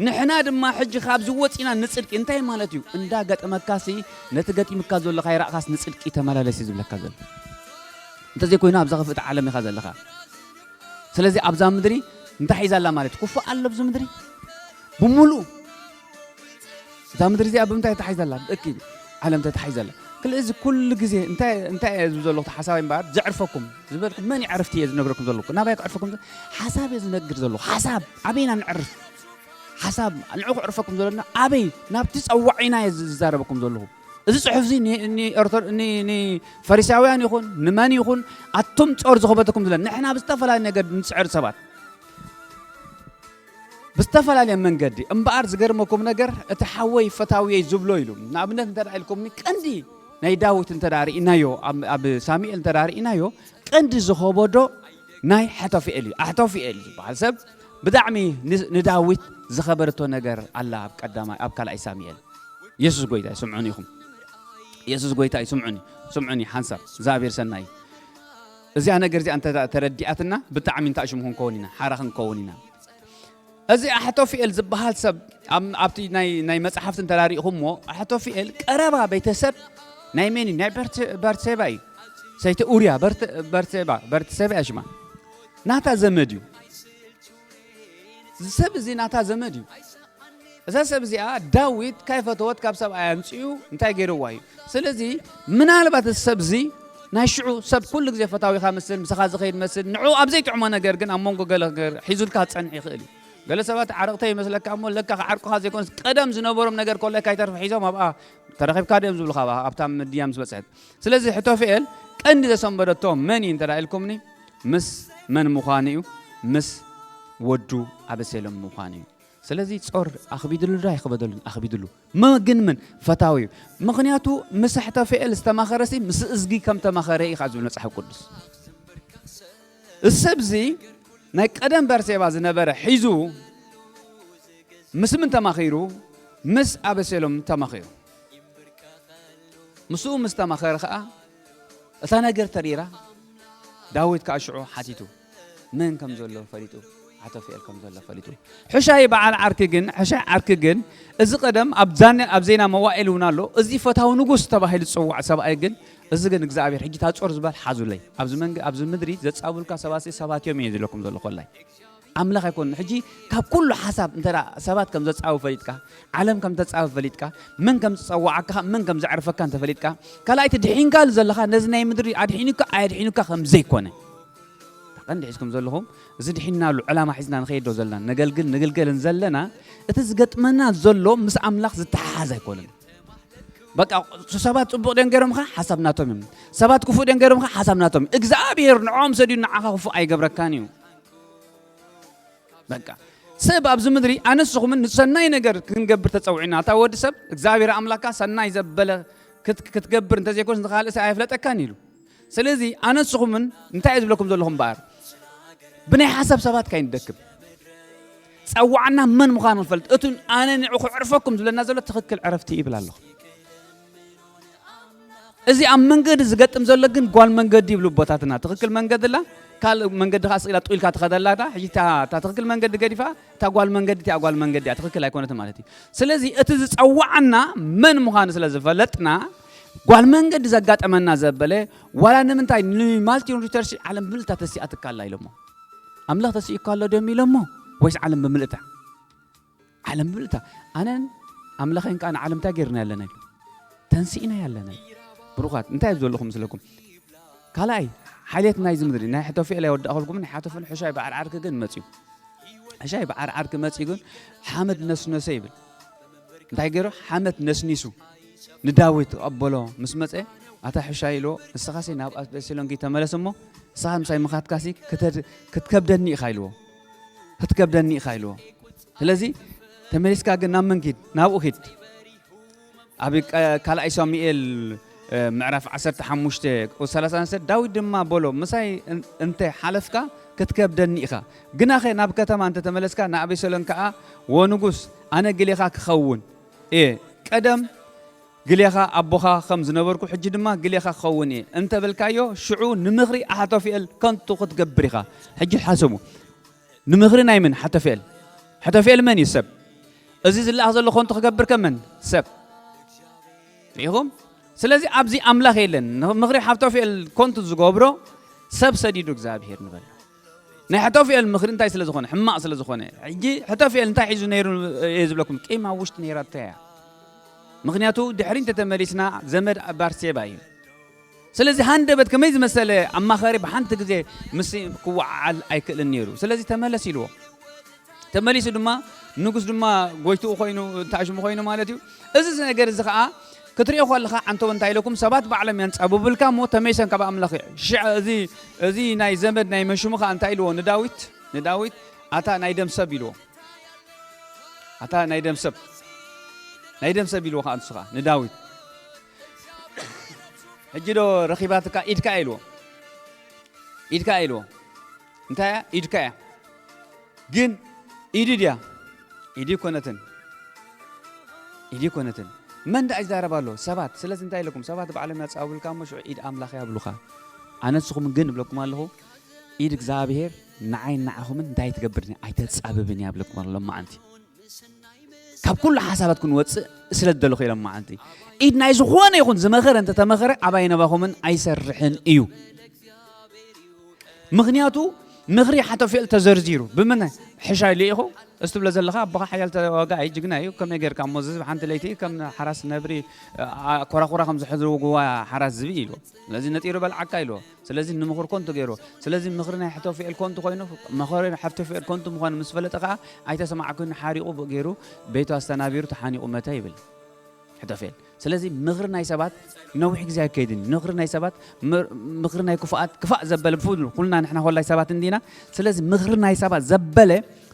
ንሕና ድማ ሕጂ ካብዚ ወፂና ንጽድቂ እንታይ ማለት እዩ? እንዳገጠመካሲ ነቲ ገጢምካ ዘሎ ካይረእኻስ ንጽድቂ ተመላለስ እዩ ዝብለካ ዘሎ። እንተዘይኮይኑ ኣብዛ ክፍእቲ ዓለም ኢኻ ዘለኻ። ስለዚ ኣብዛ ምድሪ እንታይ ሒዛ ኣላ ማለት? ክፉእ ኣሎ ኣብዚ ምድሪ ብምሉኡ። እዛ ምድሪ እዚኣ ብምንታይ ተታሒዛ ኣላ? ብእኪ ዓለም ተታሒዛ ኣላ። ክልእ እዚ ኩሉ ግዜ እንታይ፣ እንታይ እየ ዝብል ዘለኹ? እቲ ሓሳብ እምበኣር ዘዕርፈኩም ዝበልኩ መን የዕርፍቲ እየ ዝነግረኩም ዘለኹ? ናባይ ከዕርፈኩም ዘ-፣ ሓሳብ እየ ዝነግር ዘለኹ። ሓሳብ ኣበይና ንዕርፍ? ሓሳብ ንዑ ከዕርፈኩም ዘለና ኣበይ? ናብቲ ጸዋዒና እየ ዝዛረበኩም ዘለኹ። እዚ ጽሑፍ እዚ ኒ-፣ ኒ-፣ ኦርቶ-፣ ኒ-፣ ኒ-፣ ፈሪሳውያን ይኹን ንመን ይኹን ኣቱም ጾር ዝኸበተኩም ዝለ ንሕና ብዝተፈላለየ ነገር ንጽዕር ሰባት ብዝተፈላለየ መንገዲ እምበኣር ዝገርመኩም ነገር እቲ ሓወይ ፈታውየይ ዝብሎ ኢሉ ንኣብነት እንተ ደኣ ኢልኩምኒ ቀንዲ ናይ ዳዊት እንተ ደኣ ርኢናዮ ኣብ፣ ኣብ ሳሙኤል እንተ ደኣ ርኢናዮ ቀንዲ ዝኸበዶ ናይ ኣሕቶፍኤል እዩ። ኣሕቶፍኤል ዝበሃል ሰብ ብጣዕሚ ን-፣ ንዳዊት ዝኸበረቶ ነገር ኣላ ኣብ ቀዳማይ፣ ኣብ ካልኣይ ሳሙኤል። የሱስ ጎይታ እዩ፣ ስምዑኒ ኢኹም። የሱስ ጎይታ እዩ፣ ስምዑኒ፣ ስምዑኒ ሓንሳብ። እግዚኣብሔር ሰናይ እዩ። እዚኣ ነገር እዚኣ እንተ ተረዲኣትና ብጣዕሚ እንታይ ሽሙ ክንከውን ኢና፣ ሓራ ክንከውን ኢና። እዚ ኣሕቶፍኤል ዝበሃል ሰብ ኣብ-፣ ኣብቲ ናይ፣ ናይ መጽሓፍቲ እንተ ሪኢኹምዎ፣ ኣሕቶፍኤል ቀረባ ቤተሰብ ናይ መን እዩ? ናይ በርት-፣ ባርሴባ እዩ። ሰይቲ ኡርያ፣ በርት-፣ በርሴባ፣ በርትሴባ እያ ሽማ። ናታ ዘመድ እዩ። እዚ ሰብ እዚ ናታ ዘመድ እዩ። እዛ ሰብ እዚኣ ዳዊት ካይፈተወት ካብ ሰብኣይ ኣምጺኡ እንታይ ገይርዋ እዩ። ስለዚ ምናልባት እዚ ሰብ እዚ ናይ ሽዑ ሰብ ኩሉ ግዜ ፈታዊኻ መስል፣ ምሳኻ ዝኸይድ መስል፣ ንዕኡ ኣብ ዘይጥዕሞ ነገር ግን ኣብ መንጎ ገለ ነገር ሒዙልካ ክጸንሕ ይኽእል እዩ። ገለ ሰባት ዓረቕተይ ይመስለካ እሞ ለካ ዓርቁኻ ዘይኮነስ ቀደም ዝነበሮም ነገር ኮለካ ይተርፍ ሒዞም ኣብኣ ተረኺብካ ድዮም ዝብሉኻ ኣብኣ ኣብታ ምድያ ምስ በጽሐት። ስለዚ ኣሕቶፍኤል ቀንዲ ዘሰንበደቶ መን እዩ እንተ ኢልኩምኒ ምስ መን ምዃኑ እዩ? ምስ ወዱ ኣበሴሎም ምዃኑ እዩ። ስለዚ ጾር ኣኽቢድሉ ዶ ኣይኽበደሉን? ኣኽቢድሉ። መ-፣ ግን ምን ፈታዊ እዩ። ምኽንያቱ ምስ ኣሕቶፍኤል ዝተማኸረሲ ምስ እዝጊ ከም ተማኸረ እዩ ዝብል መጽሓፍ ቅዱስ። እዚ ሰብ እዚ ናይ ቀደም በርሴባ ዝነበረ ሒዙ ምስ ምን ተማኺሩ? ምስ ኣበሴሎም ተማኺሩ። ምስኡ ምስ ተማኸረ ኸኣ እታ ነገር ተሪራ፣ ዳዊት ከኣ ሽዑ ሓቲቱ። መን ከም ዘሎ ፈሊጡ፣ ኣሕቶፍኤል ከም ዘሎ ፈሊጡ። ሕሻይ በዓል ዓርኪ ግን፣ ሕሻይ ዓርኪ ግን፣ እዚ ቀደም ኣብ ዛነ-፣ ኣብ ዜና መዋእል እውን ኣሎ። እዚ ፈታዊ ንጉስ ተባሂሉ ዝጽዋዕ ሰብኣይ ግን፣ እዚ ግን እግዚኣብሔር ሕጂ እታ ጾር ዝበሃል ሓዙለይ። ኣብዚ መንግ-፣ ኣብዚ ምድሪ ዘጻብሉልካ ሰባት ሰባት እዮም እየ ዝብለኩም ዘለኹ ወላይ። ኣምላኽ ኣይኮንን። ሕጂ ካብ ኩሉ ሓሳብ እንተ ደኣ ሰባት ከም ዘጻዊ ፈሊጥካ፣ ዓለም ከም ተጻዊ ፈሊጥካ፣ መን ከም ዝጸዋዓካ፣ መን ከም ዘዕርፈካ እንተ ፈሊጥካ፣ ካልኣይቲ ድሒንካሉ ዘለኻ ነዚ ናይ ምድሪ ኣድሒኑካ ኣየድሒኑካ ከም ዘይኮነ። ቀንዲ ሒዝኩም ዘለኹም፣ እዚ ድሒንናሉ ዕላማ ሒዝና ንኸይድ ዶ ዘለና፣ ነገልግል ንግልገልን ዘለና፣ እቲ ዝገጥመና ዘሎ ምስ ኣምላኽ ዝተሓሓዝ ኣይኮነን። በቃ፣ ሰባት ጽቡቕ ድዮም ገይሮምኻ? ሓሳብ ናቶም እዮም። ሰባት ክፉእ ድዮም ገይሮምኻ? ሓሳብ ናቶም። እግዚኣብሔር ንዕኦም ሰዲዱ ንዓኻ ክፉእ ኣይገብረካን እዩ። በቃ፣ ሰብ ኣብዚ ምድሪ ኣነስኹምን ንሰናይ ነገር ክንገብር ተጸውዒና። እታ ወዲ ሰብ እግዚኣብሔር ኣምላካ ሰናይ ዘበለ ክት-፣ ክትገብር እንተዘይኮንስ ንኻልእ ሰብ ኣይፍለጠካን ኢሉ። ስለዚ ኣነስኹምን እንታይ እዩ ዝብለኩም ዘለኹም እምበኣር? ብናይ ሓሳብ ሰባት ካይንደክም። ጸዋዕና መን ምዃኑ ንፈልጥ። እቱ ኣነ ንዑ ክዕርፈኩም ዝብለና ዘሎ ትኽክል ዕረፍቲ ይብል ኣለኹ። እዚ ኣብ መንገዲ ዝገጥም ዘሎ ግን ጓል መንገዲ ይብሉ ኣቦታትና። ትኽክል መንገዲ ኣላ፣ ካልእ መንገዲ ከኣ ስቕ ኢላ ጥቕ ኢልካ ትኸደላ እታ። ሕጂ እታ፣ እታ ትኽክል መንገዲ ገዲፋ፣ እታ ጓል መንገዲ፣ እቲኣ ጓል መንገዲ እያ፣ ትኽክል ኣይኮነትን ማለት እዩ። ስለዚ እቲ ዝጸዋዓና መን ምዃኑ ስለ ዝፈለጥና፣ ጓል መንገዲ ዘጋጠመና ዘበለ፣ ዋላ ንምንታይ ንማርቲን ሉተር ሲ ዓለም ብምልእታ ተሲኣትካ ኣላ ኢሎሞ። ኣምላኽ ተሲእካ ኣሎ ድዮም ኢሎሞ? ወይስ ዓለም ብምልእታ? ዓለም ብምልእታ። ኣነን ኣምላኸይን ከኣ ንዓለም እንታይ ጌርና ኣለና ኢሉ። ተንሲእና ኣለና። ብሩኻት፣ እንታይ እዩ ዘለኹም ምስለኩም? ካልኣይ፣ ሓልየት ናይዚ ምድሪ፣ ናይ ሕቶፍኤል ኣይወዳእኹልኩምን፣ ናይ ሓቶፍኤል ሕሻይ ብዓርዓርኪ ግን መጽዩ። ሕሻይ ብዓርዓርኪ መጽዩ ግን ሓመድ ነስነሰ ይብል። እንታይ ገይሩ? ሓመድ ነስኒሱ ንዳዊት ኣበሎ ምስ መጸ፣ ኣታ ሕሻይ ኢልዎ፣ ንስኻሲ ናብ ኣቤሴሎም ኪድ ተመለስ እሞ፣ ንስኻ ምሳይ ምኻድካሲ ክተ-፣ ክትከብደኒ ኢኻ ኢልዎ። ክትከብደኒ ኢኻ ኢልዎ። ስለዚ ተመሊስካ ግን ናብ መን ኪድ? ናብኡ ኪድ። ኣብ ቀ-፣ ካልኣይ ሳሙኤል፣ እ፣ ምዕራፍ ዓሰርተ ሓሙሽተ ቁጽሪ ሰላሳ ኣንስተ፣ ዳዊት ድማ በሎ፣ ምሳይ እን-፣ እንተ ሓለፍካ ክትከብደኒ ኢኻ። ግናኸ ናብ ከተማ እንተ ተመለስካ ንኣቤሴሎም ከኣ፣ ወንጉስ፣ ኣነ ግሌኻ ክኸውን እየ። ቀደም ግሌኻ ኣቦኻ ከም ዝነበርኩ፣ ሕጂ ድማ ግሌኻ ክኸውን እየ እንተ በልካዮ፣ ሽዑ ንምኽሪ ኣሕቶፍኤል ከንቱ ክትገብር ኢኻ። ሕጂ ሓሰቡ። ንምኽሪ ናይ መን? ሓቶፍኤል። ሓቶፍኤል መን እዩ? ሰብ። እዚ ዝለኣኽ ዘሎ ከንቱ ክገብር ከ መን? ሰብ። ርኢኹም? ስለዚ ኣብዚ ኣምላኽ የለን። ምኽሪ ሓቶፍኤል ከንቱ ዝገብሮ ሰብ ሰዲዱ እግዚኣብሄር ንበል። ናይ ሓቶፍኤል ምኽሪ እንታይ ስለ ዝኾነ? ሕማቕ ስለ ዝኾነ። ሕጂ ሓቶፍኤል እንታይ ሒዙ ነይሩ እየ ዝብለኩም? ቂም ኣብ ውሽጢ ነይራቶ እያ። ምኽንያቱ ድሕሪ እንተ ተመሊስና ዘመድ ባርሴባ እዩ። ስለዚ ሃንደበት ከመይ ዝመሰለ ኣማኻሪ ብሓንቲ ግዜ ምስ ክወዓዓል ኣይክእልን ነይሩ። ስለዚ ተመለስ ኢልዎ። ተመሊሱ ድማ ንጉስ ድማ ጎይትኡ ኮይኑ፣ እንታሽሙ ኮይኑ ማለት እዩ። እዚ ነገር እዚ ኸኣ ክትሪኦ ከለኻ ዓንተቦ እንታይ ኢለኩም? ሰባት ባዕሎም የንጻብቡልካ እሞ ተመይሰን ካብ ኣምላኽ እዩ። ሽዕ እዚ፣ እዚ ናይ ዘመድ ናይ መሽሙ ኸኣ እንታይ ኢልዎ ንዳዊት? ንዳዊት ኣታ ናይ ደም ሰብ ኢልዎ። ኣታ ናይ ደም ሰብ፣ ናይ ደም ሰብ ኢልዎ ኸኣ ንሱ ኸኣ ንዳዊት። ሕጂ ዶ ረኺባትካ ኢድካ ኢልዎ። ኢድካ ኢልዎ። እንታይ እያ? ኢድካ እያ። ግን ኢዱ ድያ? ኢዱ ይኮነትን። ኢዱ ይኮነትን። መን ደኣ ይዛረብ ኣሎ? ሰባት። ስለዚ እንታይ ኢለኩም? ሰባት ባዕሎም ያጻብብልካ እሞ ሽዑ ኢድ ኣምላኽ እያ ይብሉኻ። ኣነ ንስኹም ግን እብለኩም ኣለኹ፣ ኢድ እግዚኣብሔር ንዓይን ንዓኹምን እንታይ ትገብርን እያ? ኣይተጻብብን እያ እብለኩም ኣሎ ሎማዓንቲ። ካብ ኩሉ ሓሳባት ክንወጽእ ስለ ዝደለኹ ኢሎም መዓልቲ። ኢድ ናይ ዝኾነ ይኹን ዝመኸረ እንተተመኸረ ኣባይ ነባኹምን ኣይሰርሕን እዩ። ምኽንያቱ ምኽሪ ሓቶፌል ተዘርዚሩ። ብምነ ሕሻይ ልኢኹ? እሱ ትብሎ ዘለኻ ኣቦኻ ሓያል ተዋጋኣይ ጅግና እዩ። ከመይ ጌርካ እሞ እዚ ሓንቲ ለይቲ ከም ሓራስ ነብሪ፣ ኣ፣ ኮራኹራ ከም ዝሕዝዎ ጉዋ ሓራስ ዝብኢ ኢልዎ። ስለዚ ነጢሩ በልዓካ ኢልዎ። ስለዚ ንምኽሪ ኮንቱ ገይርዎ። ስለዚ ምኽሪ ናይ ኣሕቶፍኤል ኮንቱ ኮይኑ፣ ምኽሪ ናይ ኣሕቶፍኤል ኮንቱ ምዃኑ ምስ ፈለጠ ከኣ ኣይተሰማዕኩን፣ ሓሪቑ ብኡ ገይሩ ቤቱ ኣስተናቢሩ ተሓኒቑ መተ ይብል ኣሕቶፍኤል። ስለዚ ምኽሪ ናይ ሰባት ነዊሕ ግዜ ኣይከይድን እዩ። ምኽሪ ናይ ሰባት፣ ምር-፣ ምኽሪ ናይ ክፉኣት፣ ክፋእ ዘበለ ብፍሉ ኩልና ንሕና ኮላይ ሰባት እንዲና። ስለዚ ምኽሪ ናይ ሰባት ዘበለ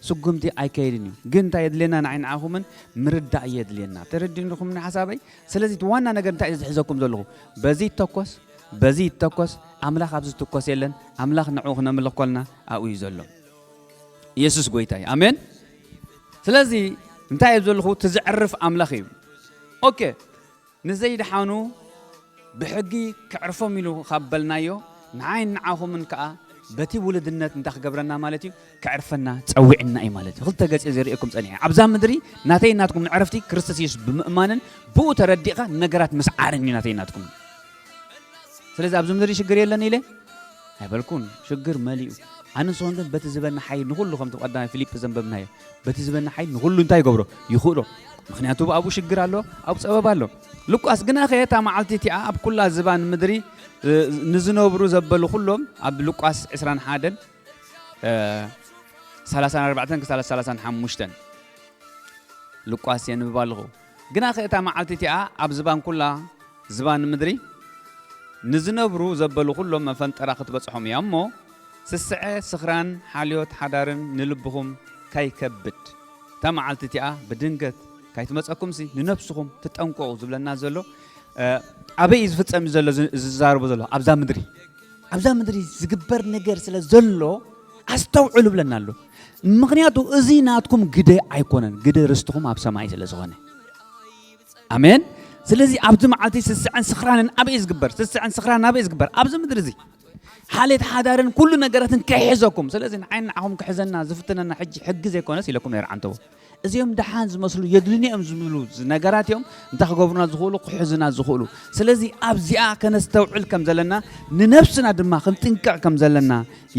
ስጉምቲ ኣይከይድን እዩ። ግን እንታይ የድልየና ንዓይ ንዓኹምን? ምርዳእ የድልየና። ተረዲእንኹምኒ ሓሳበይ? ስለዚ እቲ ዋና ነገር እንታይ እዩ ዝሕዘኩም ዘለኹ? በዚ ይተኮስ፣ በዚ ይተኮስ፣ ኣምላኽ ኣብዚ ዝትኮስ የለን። ኣምላኽ ንዕኡ ክነምልኽ ኮልና ኣብኡ እዩ ዘሎ። ኢየሱስ ጎይታ እዩ። ኣሜን። ስለዚ እንታይ እዩ ዘለኹ? እቲ ዘዕርፍ ኣምላኽ እዩ። ኦኬ፣ ንዘይደሓኑ ብሕጊ ክዕርፎም ኢሉ ካብ በልናዮ፣ ንዓይን ንዓኹምን ከኣ በቲ ውሉድነት እንታይ ክገብረና ማለት እዩ? ከዕርፈና ጸዊዕና እዩ ማለት እዩ። ክልተ ገጽ እየ ዘርእየኩም ጸኒሐ። ኣብዛ ምድሪ ናተይ ናትኩም ንዕረፍቲ ክርስቶስ የሱስ ብምእማንን ብኡ ተረዲእካ ነገራት ምስዓርን እዩ ናተይ ናትኩም። ስለዚ ኣብዚ ምድሪ ሽግር የለን ኢለ ኣይበልኩን። ሽግር መሊኡ። ኣነ ንስኹም ግን በቲ ዝበና ሓይል ንኹሉ፣ ከምቲ ቀዳማይ ፊልጵ ዘንበብናዮ፣ በቲ ዝበና ሓይል ንኹሉ እንታይ ይገብሮ? ይኽእሎ። ምኽንያቱ ኣብኡ ሽግር ኣሎ፣ ኣብኡ ጸበብ ኣሎ። ሉቃስ ግናኸ እታ መዓልቲ እቲኣ ኣብ ኩላ ዝባን ምድሪ፣ እ፣ ንዝነብሩ ዘበሉ ኩሎም፣ ኣብ ሉቃስ ዕስራን ሓደን፣ እ፣ ሰላሳን ኣርባዕተን ክሳብ ሰላሳን ሓሙሽተን ሉቃስ የንብብ ኣለኹ። ግናኸ እታ መዓልቲ እቲኣ ኣብ ዝባን ኩላ ዝባን ምድሪ ንዝነብሩ ዘበሉ ኩሎም መፈንጠራ ክትበጽሖም እያ እሞ፣ ስስዐ፣ ስኽራን፣ ሓልዮት ሓዳርን ንልብኹም ካይከብድ። እታ መዓልቲ እቲኣ ብድንገት ካይትመጸኩምሲ ንነብስኹም ትጠንቀቑ ዝብለና ዘሎ፣ እ፣ ኣበይ እዩ ዝፍጸም እዩ ዘሎ ዝ-፣ ዝዛረቦ ዘሎ? ኣብዛ ምድሪ። ኣብዛ ምድሪ ዝግበር ነገር ስለ ዘሎ ኣስተውዕሉ ብለና ኣሎ። ምኽንያቱ እዚ ናትኩም ግደ ኣይኮነን፣ ግደ ርስትኹም ኣብ ሰማይ ስለ ዝኾነ። ኣሜን። ስለዚ ኣብዚ መዓልቲ ስስዐን ስኽራንን ኣበይ እዩ ዝግበር? ስስዐን ስኽራንን ኣበይ እዩ ዝግበር? ኣብዚ ምድሪ እዚ። ሓሌት ሓዳርን ኩሉ ነገራትን ከይሕዘኩም። ስለዚ ንዓይን ንዓኹም ክሕዘና ዝፍትነና ሕጂ ሕጊ ዘይኮነስ ኢለኩም ነይረ ዓንተቦ። እዚኦም ደሓን ዝመስሉ የድልኒ እዮም ዝብሉ ነገራት እዮም እንታይ ክገብሩና ዝኽእሉ? ክሕዙና ዝኽእሉ። ስለዚ ኣብዚኣ ከነስተውዕል ከም ዘለና፣ ንነብስና ድማ ክንጥንቀቕ ከም ዘለና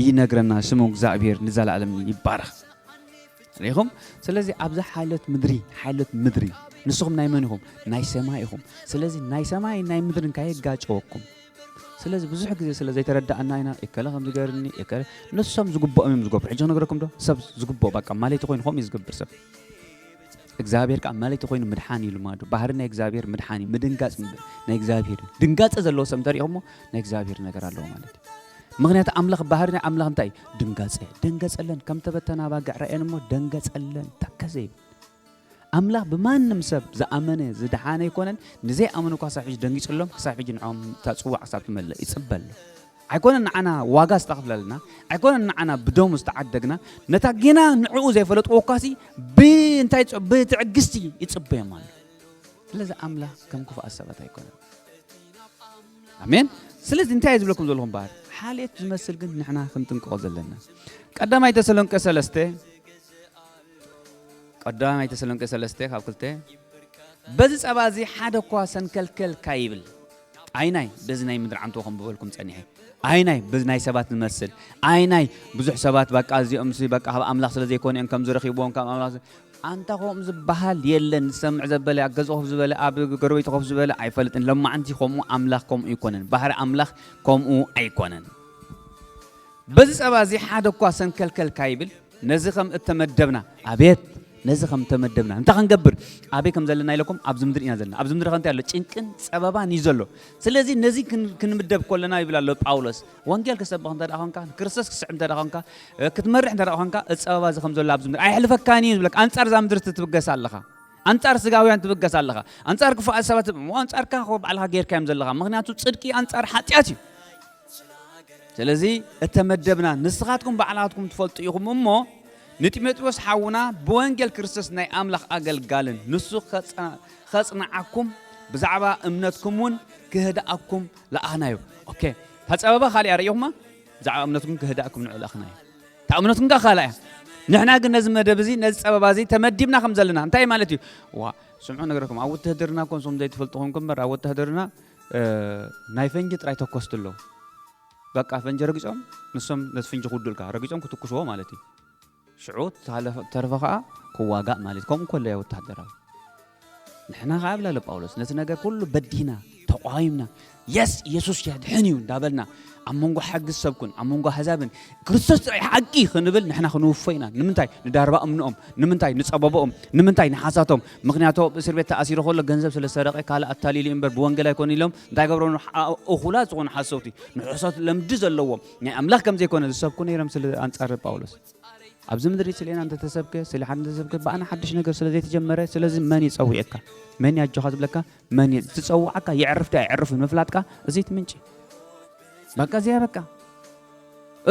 ይነግረና። ስሙ እግዚኣብሔር ንዘለኣለም ይባረኽ። ርኢኹም? ስለዚ ኣብዛ ሓይለት ምድሪ፣ ሓይለት ምድሪ፣ ንስኹም ናይ መን ኢኹም? ናይ ሰማይ ኢኹም። ስለዚ ናይ ሰማይ ናይ ምድርን ካየጋጨወኩም። ስለዚ ብዙሕ ግዜ ስለ ዘይተረዳእና ኢና፣ እከለ ከምዚ ገርኒ፣ እከለ ንሶም ዝግብኦም እዮም ዝገብሩ። ሕጂ ክነግረኩም ዶ? ሰብ ዝግብኦ በቃ ማለይቲ ኮይኑ ከምኡ እዩ ዝገብር ሰብ። እግዚኣብሔር ከዓ ማለይቲ ኮይኑ ምድሓን እዩ ልማዱ። ባህሪ ናይ እግዚኣብሔር ምድሓን እዩ። ምድንጋጽ ምድ-፣ ናይ እግዚኣብሔር እዩ። ድንጋጸ ዘለዎ ሰብ እንተሪኢኹሞ ናይ እግዚኣብሔር ነገር ኣለዎ ማለት እዩ። ምኽንያቱ ኣምላኽ፣ ባህሪ ናይ ኣምላኽ እንታይ እዩ? ድንጋጸ። ደንገጸለን፣ ከም ተበተና ኣባግዕ ረኣየን እሞ ደንገጸለን፣ ተከዘ ይብል። ኣምላኽ ብማንም ሰብ ዝኣመነ ዝደሓነ ኣይኮነን። ንዘይኣመኑ እኳ ክሳብ ሕጂ ደንጊጹሎም፣ ክሳብ ሕጂ ንዖም እታ ጽዋዕ ክሳብ ትመልእ ይጽበ ኣሎ። ኣይኮነን ንዓና ዋጋ ዝተኸፍለልና፣ ኣይኮነን ንዓና ብደሙ ዝተዓደግና፣ ነታ ጌና ንዕኡ ዘይፈለጥዎ እኳሲ ብእንታይ ጽ-፣ ብትዕግስቲ ይጽበዮም ኣሎ። ስለዚ ኣምላኽ ከም ክፉኣት ሰባት ኣይኮነን። ኣሜን። ስለዚ እንታይ እየ ዝብለኩም ዘለኹም ባህር? ሓልየት ዝመስል ግን ንሕና ክንጥንቀቖ ዘለና። ቀዳማይ ተሰሎንቄ ሰለስተ፣ ቀዳማይ ተሰሎንቄ ሰለስተ ካብ ክልተ፣ በዚ ጸባ እዚ ሓደ እኳ ሰንከልከል ካይብል። ኣይናይ በዚ ናይ ምድሪ ዓንቶ ከም ዝበልኩም ጸኒሐ። ኣይናይ በዚ ናይ ሰባት ንመስል። ኣይናይ ብዙሕ ሰባት በቃ እዚኦም ሲ በቃ ካብ ኣምላኽ ስለ ዘይኮኑ እዮም ከም ዝረኺብዎም ካብ ኣምላኽ ስ-፣ ኣንታ ከምኡ ዝበሃል የለን። ዝሰምዕ ዘበለ፣ ኣብ ገዛ ኮፍ ዝበለ፣ ኣብ ጎረቤቱ ኮፍ ዝበለ ኣይፈልጥን። ለማዕንቲ ከምኡ ኣምላኽ ከምኡ ኣይኮነን። ባህሪ ኣምላኽ ከምኡ ኣይኮነን። በዚ ጸባ እዚ ሓደ እኳ ሰንከልከል ካይብል፣ ነዚ ከም እተመደብና፣ ኣቤት፣ ነዚ ከም እተመደብና፣ እንታይ ክንገብር? ኣበይ ከም ዘለና ኢለኩም? ኣብዚ ምድሪ ኢና ዘለና። ኣብዚ ምድሪ ከ እንታይ ኣሎ? ጭንቅን ጸበባን እዩ ዘሎ። ስለዚ ነዚ ክን-፣ ክንምደብ ከለና ይብል ኣሎ ጳውሎስ። ወንጌል ክሰብኽ እንተ ደኣ ኾንካ፣ ንክርስቶስ ክስዕብ እንተ ደኣ ኾንካ፣ እ፣ ክትመርሕ እንተ ደኣ ኾንካ፣ እቲ ጸበባ እዚ ከም ዘሎ ኣብዚ ምድሪ ኣይሕልፈካን እዩ ዝብለካ። ኣንጻር እዛ ምድሪ ትብገስ ኣለኻ። ኣንጻር ስጋውያን ትብገስ ኣለኻ። ኣንጻር ክፉኣት ሰባት ትብ-፣ እሞ ኣንጻርካ እኮ ባዕልኻ ጌርካዮም ዘለኻ። ምኽንያቱ ጽድቂ ኣንጻር ሓጢኣት እዩ። ስለዚ እተመደብና ንስኻትኩም ባዕላትኩም ትፈልጡ ኢኹም እሞ፣ ንጢሞቴዎስ ሓውና ብወንጌል ክርስቶስ ናይ ኣምላኽ ኣገልጋልን ንሱ ከጸ-፣ ከጽንዓኩም ብዛዕባ እምነትኩም እውን ክህድኣኩም ለኣኽናዮ። ኦኬ፣ እታ ጸበባ ካሊኣ ርእኹማ፣ ብዛዕባ እምነትኩም ክህድኣኩም ንዑ ለኣኽናዮ። እታ እምነትኩም ከኣ ካልኣ እያ። ንሕና ግን ነዚ መደብ እዚ፣ ነዚ ጸበባ እዚ ተመዲብና ከም ዘለና እንታይ ማለት እዩ? ዋ፣ ስምዑ ነገረኩም፣ ኣብ ውትህድርና እኮ ንስኹም ዘይትፈልጡ ኮንኩም እምበር፣ ኣብ ውትህድርና፣ እ፣ ናይ ፈንጂ ጥራይ ተኮስቲ ኣለዉ። በቃ ፈንጂ ረጊጾም፣ ንሶም ነቲ ፈንጂ ክውድኡልካ፣ ረጊጾም ክትኩስዎ ማለት እዩ። ሽዑ ተሃለፈ-፣ ተርፈ ከኣ ክዋጋእ ማለት እዩ። ከምኡ እኮ ኣለያ ወተሃደራዊ። ንሕና ከኣ ብላለ ጳውሎስ፣ ነቲ ነገር ኩሉ በዲህና፣ ተቋዊምና፣ የስ፣ ኢየሱስ የድሕን እዩ እንዳበልና፣ ኣብ መንጎ ሓጊ ሰብኩን፣ ኣብ መንጎ ኣህዛብን፣ ክርስቶስ ጥራይ ሓቂ ክንብል ንሕና ክንውፎ ኢና። ንምንታይ? ንዳርባ እምንኦም። ንምንታይ? ንጸበብኦም። ንምንታይ? ንሓሳቶም። ምኽንያቱ ኣብ እስር ቤት ተኣሲሩ ከሎ ገንዘብ ስለ ዝሰረቐ፣ ካልእ ኣታሊሉ እዩ እምበር ብወንጌል ኣይኮነ ኢሎም፣ እንታይ ገብሩ? ንሓ-፣ እኹላት ዝኾኑ ሓሰውቲ፣ ንሕሶት ለምዲ ዘለዎም፣ ናይ ኣምላኽ ከም ዘይኮነ ዝሰብኩ ነይሮም ስለ ኣንጻር ጳውሎስ። ኣብዚ ምድሪ ስለ ኢና እንተተሰብከ፣ ስለ ሓደ እንተተሰብከ፣ ብኣና ሓድሽ ነገር ስለ ዘይተጀመረ፣ ስለዚ መን እዩ ጸዊዕካ? መን እዩ ኣጆኻ ዝብለካ? መን እዩ ዝጸውዓካ? የዕርፍ ድዩ ኣየዕርፍን ምፍላጥካ፣ እዚ እቲ ምንጪ። በቃ እዚኣ በቃ።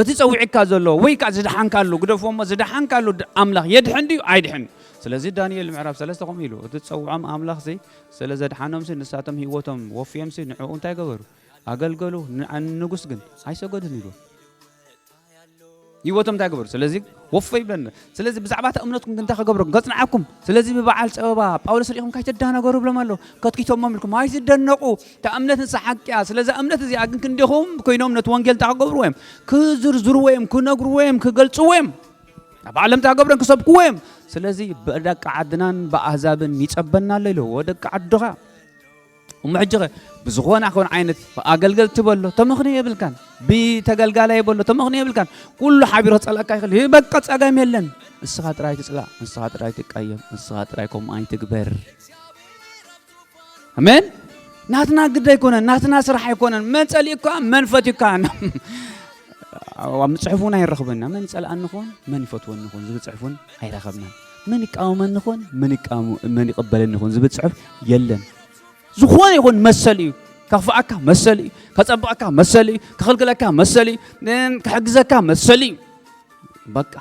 እቲ ጸዊዕካ ዘሎ ወይ ከኣ ዝደሓንካሉ፣ ግደፎ እሞ ዝደሓንካሉ ድ-፣ ኣምላኽ የድሕን ድዩ ኣይድሕን? ስለዚ ዳንኤል ምዕራፍ ሰለስተ ከምኡ ኢሉ፣ እቲ ዝጸውዖም ኣምላኽሲ ስለ ዘድሓኖምሲ ንሳቶም ህይወቶም ወፍዮምሲ ንዕኡ እንታይ ገበሩ? ኣገልገሉ፣ ን-፣ ንጉስ ግን ኣይሰገዱን ኢሉ። ህይወቶም እንታይ ገበሩ? ስለዚ ወፎ ይብለና። ስለዚ ብዛዕባ እታ እምነትኩም ግን እንታይ ክገብረኩም? ከጽንዓኩም። ስለዚ ብበዓል ጸበባ ጳውሎስ ርኢኹም ካይትደናገሩ ይብሎም ኣሎ። ከትኪቶሞም ኢልኩም ኣይትደነቑ። እታ እምነት ንሳ ሓቂ እያ። ስለዛ እምነት እዚኣ ግን ክንዲኹም ኮይኖም ነቲ ወንጌል እንታይ ክገብርዎ እዮም? ክዝርዝርዎ እዮም፣ ክነግርዎ እዮም፣ ክገልጽዎ እዮም። ኣብ ዓለም እንታይ ክገብረን ክሰብክዎ እዮም። ስለዚ ብደቂ ዓድናን ብኣህዛብን ይጸበና ኣሎ ኢልዎ ደቂ ዓድኻ። እሞ ሕጂ ኸ ብዝኾነ ኾን ዓይነት ኣገልገልቲ በሎ ተመኽንዮ የብልካን፣ ብተገልጋላይ በሎ ተመኽንዮ የብልካን። ኩሉ ሓቢሩ ክጸልኣካ ይኽእል። ይህ በቃ ጸገም የለን። ንስኻ ጥራይ ትጽላእ፣ ንስኻ ጥራይ ትቃየም፣ ንስኻ ጥራይ ከምኡ ኣይትግበር። ኣሜን። ናትና ግደ ኣይኮነን፣ ናትና ስራሕ ኣይኮነን። መን ጸሊእካ፣ መን ፈትዩካ። ኣብ ጽሑፍ እውን ኣይረኽበና። መን ይጸልኣኒ ኾን፣ መን ይፈትወኒ ኾን ዝብል ጽሑፍ እውን ኣይረኸብናን። መን ይቃወመኒ ኾን፣ መን ይቃወሙ-፣ መን ይቕበለኒ ኾን ዝብል ጽሑፍ የለን። ዝኾነ ይኹን መሰል እዩ። ከኽፍኣካ መሰል እዩ። ከጸብቐካ መሰል እዩ። ከኽልክለካ መሰል እዩ። ን-፣ ክሕግዘካ መሰል እዩ። በቃ።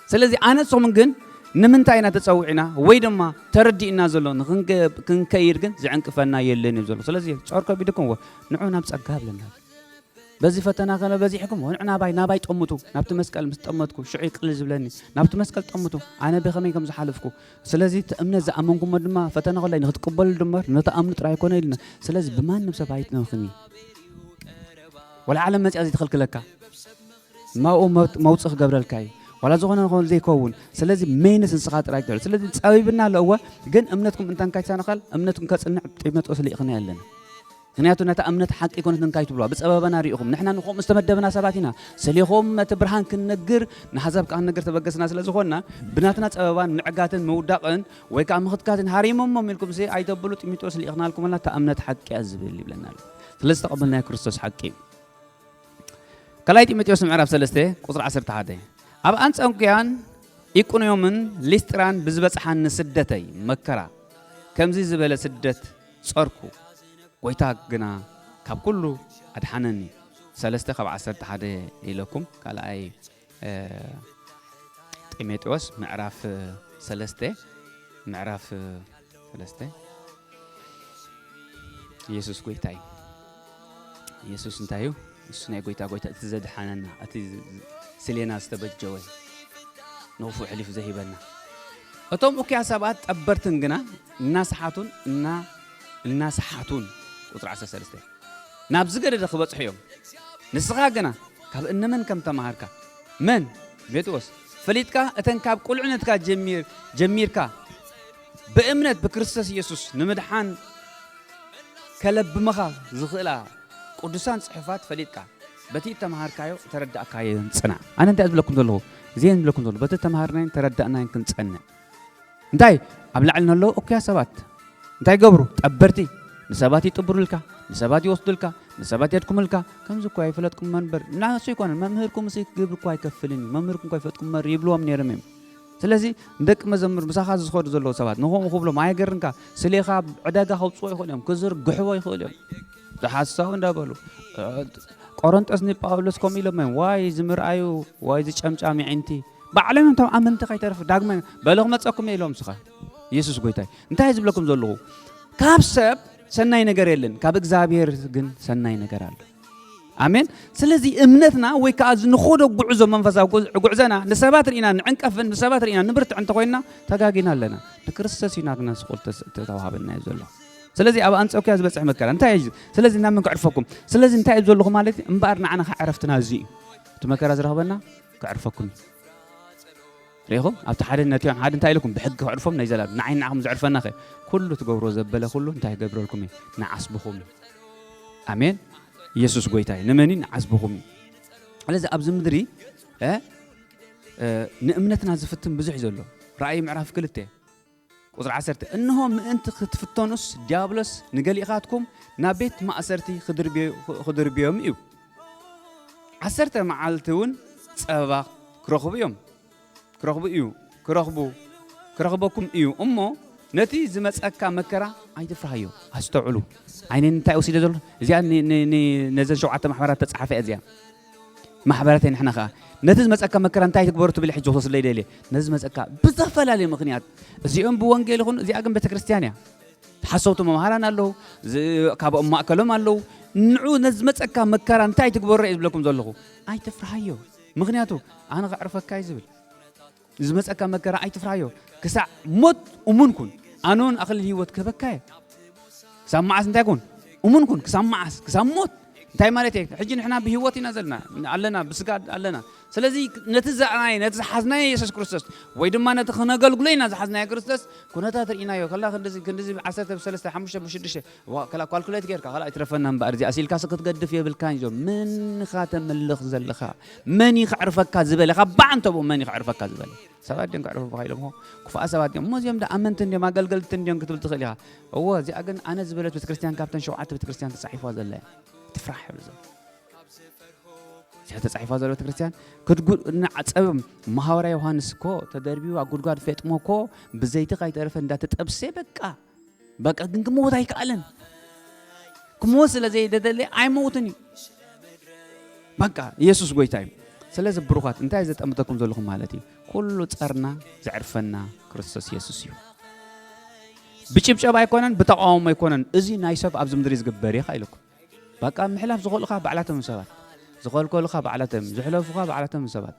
ስለዚ ኣነ ንስኹም ግን ንምንታይ ኢና ተጸዊዕና ወይ ድማ ተረዲእና ዘሎ ንኽንገ-፣ ክንከይድ ግን ዝዕንቅፈና የለን እዩ ዘሎ። ስለዚ ጾር ከቢድኩም እዎ ንዑ ናብ ጸጋ ኣለና። በዚ ፈተና ከነ በዚሕኩም ንዑ ናባይ፣ ናባይ ጠምቱ። ናብቲ መስቀል ምስ ጠመትኩ ሽዑ ይቅልል ዝብለኒ። ናብቲ መስቀል ጠምቱ። ኣነ ብኸመይ ከም ዝሓለፍኩ። ስለዚ እቲ እምነት ዝኣመንኩሞ ድማ ፈተና ከላይ ንክትቅበሉ ድማ ንተኣምኑ ጥራይ ኮነ ኢልና። ስለዚ ብማንም ሰብ ኣይትነኽኒ። ወላ ዓለም መጽያ ዘይትኸልክለካ። ማኡ መውጽ-፣ መውጽእ ክገብረልካ እዩ። ዋላ ዝኾነ ዝኾነ ዘይከውን። ስለዚ መይንስ ንስኻ ጥራይ ትዕል። ስለዚ ጸቢብና ኣሎ እወ፣ ግን እምነትኩም እንታንካይ ተሰናኸል፣ እምነትኩም ከጽንዕ ጢሞቴዎስ ልኢኽና ኣለና። ምኽንያቱ ነታ እምነት ሓቂ ኮነት እንካይ ትብልዋ። ብጸበባና ርኢኹም። ንሕና ንኸምኡ ዝተመደብና ሰባት ኢና። ሰሊኹም ነቲ ብርሃን ክንነግር፣ ንኣሕዛብ ከኣ ክንነግር ተበገስና ስለ ዝኾንና፣ ብናትና ጸበባን ምዕጋትን ምውዳቕን ወይ ከኣ ምኽትካትን ሃሪሞሞም ኢልኩምሲ ኣይተብሉ፣ ጢሞቴዎስ ልኢኽናልኩም ኣለና፣ እታ እምነት ሓቂ እያ ዝብል ይብለና ኣሎ። ስለዚ ተቐበልናዮ ክርስቶስ ሓቂ እዩ። ካልኣይ ጢሞቴዎስ ምዕራፍ ሰለስተ ቁጽሪ ዓሰርተ ሓደ፣ ኣብ ኣንጾክያን ኢቁንዮምን ሊስጥራን ብዝበጽሓኒ ስደተይ መከራ፣ ከምዚ ዝበለ ስደት ጸርኩ፣ ጐይታ ግና ካብ ኩሉ ኣድሓነኒ። ሰለስተ ካብ ዓሰርተ ሓደ ኢለኩም፣ ካልኣይ፣ እ፣ ጢሞቴዎስ ምዕራፍ ሰለስተ፣ ምዕራፍ ሰለስተ። ኢየሱስ ጐይታ እዩ። ኢየሱስ እንታይ እዩ? እሱ ናይ ጐይታ ጐይታ፣ እቲ ዘድሓነና፣ እቲ ዝ-፣ ዝ-፣ ስሌና ዝተበጀወ፣ ነውፉ ሕሊፉ ዘሂበና። እቶም እኩያ ሰባት ጠበርትን ግና እናሰሓቱን እና-፣ እናሰሓቱን፣ ቁጽሪ ዓሰርተ ሰለስተ፣ ናብ ዝገደደ ክበጽሑ እዮም። ንስኻ ግና ካብ እነመን ከም ተማሃርካ፣ መን? ጢሞቴዎስ፣ ፈሊጥካ፣ እተን ካብ ቁልዕነትካ ጀሚር-፣ ጀሚርካ ብእምነት ብክርስቶስ ኢየሱስ ንምድሓን ከለብመኻ ዝኽእላ ቅዱሳን ጽሑፋት ፈሊጥካ፣ በቲ እተማሃርካዮ እተረዳእካዮን ጽናዕ። ኣነ እንታይ ዝብለኩም ዘለኹ? እዚአን ዝብለኩም ዘለኹ፣ በቲ እተማሃርናዮን ተረዳእናዮን ክንጸንዕ። እንታይ? ኣብ ላዕሊ ንለዉ እኩያት ሰባት እንታይ ይገብሩ? ጠበርቲ። ንሰባት ይጥብሩልካ፣ ንሰባት ይወስዱልካ፣ ንሰባት የድክሙልካ። ከምዚ እኳ ይፍለጥኩም መንበር፣ ንሱ ኣይኮነን፣ መምህርኩም እሲ ግብሪ እኳ ኣይከፍልን እዩ፣ መምህርኩም እኳ ይፈጥኩም እምበር ይብልዎም ነይሮም እዮም። ስለዚ ንደቂ መዘምር ምሳኻ ዝኸዱ ዘለዉ ሰባት ንኸምኡ ክብሎም ኣየገርንካ። ስሌኻ ዕዳጋ ከውፅዎ ይኽእሉ እዮም፣ ክዝርግሕዎ ይኽእሉ እዮም። ዝሓሳቡ እንዳበሉ፣ እ፣ ቆሮንጦስ ንጳውሎስ ከምኡ ኢሎም እዮም፣ ዋይ ዝምርኣዩ፣ ዋይ ዝጨምጫም ይዒንቲ። ባዕሎም እዮም እቶም ኣመንቲ ከይተርፍ ዳግመ በለ ክመፀኩም እየ ኢሎም። ስኻ ኢየሱስ ጎይታይ እንታይ ዝብለኩም ዘለኹ? ካብ ሰብ ሰናይ ነገር የለን፣ ካብ እግዚኣብሔር ግን ሰናይ ነገር ኣሎ። ኣሜን። ስለዚ እምነትና ወይ ከዓ እዚ ንኸዶ ጉዕዞ መንፈሳዊ ጉዕ-፣ ጉዕዘና ንሰባት ርኢና ንዕንቀፍን ንሰባት ርኢና ንብርትዕ እንተኾይንና ተጋጊና ኣለና። ንክርስቶስ ኢና ግና ስቑል ተስ-፣ ተተዋሃበና እዩ ዘሎ። ስለዚ ኣብ ኣንጾክያ ዝበጽሕ መከራ እንታይ እዩ? ስለዚ ናብ መን ከዕርፈኩም? ስለዚ እንታይ እዩ ዘለኹ ማለት እዩ? እምበኣር ንዓና ከዓ ዕረፍትና እዚ እዩ። እቲ መከራ ዝረኸበና ከዕርፈኩም እዩ። ርኢኹም? ኣብቲ ሓደ ነቲኦም ሓደ እንታይ ኢልኩም? ብሕጊ ከዕርፎም ናይ ዘላለም። ንዓይ ንዓኹም ዘዕርፈና ኸ? ኩሉ ትገብሮ ዘበለ ኩሉ እንታይ ክገብረልኩም እዩ? ንዓስብኹም እዩ። ኣሜን። ኢየሱስ ጎይታ እዩ። ንመን እዩ? ንዓስብኹም እዩ። ስለዚ ኣብዚ ምድሪ፣ እ፣ እ፣ ንእምነትና ዝፍትን ብዙሕ እዩ ዘሎ። ራእይ ምዕራፍ ክልተ ቁጽሪ ዓሰርተ፣ "እንሆ ምእንቲ ክትፍተኑስ ዲያብሎስ ንገሊኻትኩም ናብ ቤት ማእሰርቲ ክድርብዮ-፣ ክድርብዮም እዩ። ዓሰርተ መዓልቲ እውን ጸበባ ክረኽቡ እዮም። ክረኽቡ እዩ። ክረኽቡ፣ ክረኽበኩም እዩ። እሞ ነቲ ዝመጸካ መከራ ኣይትፍርሃዮ." ኣስተውዕሉ። ዓይነይ እንታይ ወሲደ ዘሎ? እዚኣ ን-፣ ን-፣ ን-፣ ነዘን ሸውዓተ ማሕበራት ተጻሓፈ እያ እዚኣ። ማሕበራተይ ንሕና ኸኣ ነቲ ዝመጸካ መከራ እንታይ ትግበሩ ትብል ሕጂ ክወስደለይ ደልየ። ነዚ ዝመጸካ ብዝተፈላለየ ምኽንያት፣ እዚኦም ብወንጌል ይኹን፣ እዚኣ ግን ቤተክርስትያን እያ። ተሓሰውቲ መምሃራን ኣለዉ፣ ዝ-፣ ካብኦም ማእከሎም ኣለዉ። ንዑ ነዚ ዝመጸካ መከራ እንታይ ትግበሩ እየ ዝብለኩም ዘለኹ። ኣይትፍርሃዮ። ምኽንያቱ ኣነ ከዕርፈካ እዩ ዝብል። ዝመጸካ መከራ ኣይትፍራዮ፣ ክሳዕ ሞት እሙን ኩን፣ ኣነ እውን ኣኽሊል ህይወት ክህበካ እየ። ክሳብ መዓስ እንታይ ኩን? እሙን ኩን። ክሳብ መዓስ? ክሳብ ሞት። እንታይ ማለት እየ? ሕጂ ንሕና ብህይወት ኢና ዘለና፣ ኣለና፣ ብስጋ ኣለና። ስለዚ ነቲ ዝረኣናዮ፣ ነቲ ዝሓዝናዮ የሱስ ክርስቶስ፣ ወይ ድማ ነቲ ክነገልግሎ ኢና ዝሓዝናዮ ክርስቶስ፣ ኩነታት ርኢናዮ። ከላ ክንድዚ፣ ክንድዚ ዓሰርተ ብሰለስተ፣ ሓሙሽተ ብሽዱሽተ፣ ዋ፣ ከላ ኳልኩሌት ጌርካ፣ ከላ ኣይትረፈና እምበኣር፣ እዚኣ ሲልካ ስ ክትገድፍ የብልካን እዮም። መን ኢኻ ተምልኽ ዘለኻ? መን እዩ ከዕርፈካ ዝበለ? ካብ በዓንተቦ መን እዩ ከዕርፈካ ዝበለ? ሰባት ድዮም ከዕርፉኻ ኢሎምኹ? ክፉኣ ሰባት ድዮም? እሞ እዚኦም ዳ ኣመንቲ እንድዮም፣ ኣገልገልቲ እንድዮም ክትብል ትኽእል ኢኻ። እዎ፣ እዚኣ ግን ኣነ ዝበለት ቤተክርስትያን ካብተን ሸውዓተ ቤተክርስትያን ተጻሒፋ ዘላ እያ። ትፍራሕ ይብል ዘሎ። እዚኣ ተጻሒፋ ዘሎ ቤተክርስትያን ክትጉ-፣ ንዓጸብ መሃወርያ ዮሃንስ እኮ ተደርቢዩ ኣብ ጉድጓድ ፌጥሞ እኮ ብዘይቲ ካይተረፈ እንዳተጠብሰ በቃ፣ በቃ ግን ክመውት ኣይከኣለን። ክመውት ስለ ዘይደደለ ኣይመውትን እዩ። በቃ ኢየሱስ ጎይታ እዩ። ስለዚ ብሩኻት እንታይ ዘጠምተኩም ዘለኹም ማለት እዩ? ኩሉ ጸርና ዘዕርፈና ክርስቶስ ኢየሱስ እዩ። ብጭብጨባ ኣይኮነን፣ ብተቃውሞ ኣይኮነን። እዚ ናይ ሰብ ኣብዚ ምድሪ ዝግበር እዩ ኢልኩም። በቃ ምሕላፍ ዝኽእሉኻ ባዕላቶም ሰባት፣ ዝኸልከሉኻ ባዕላቶም፣ ዝሕለፉኻ ባዕላቶም ሰባት።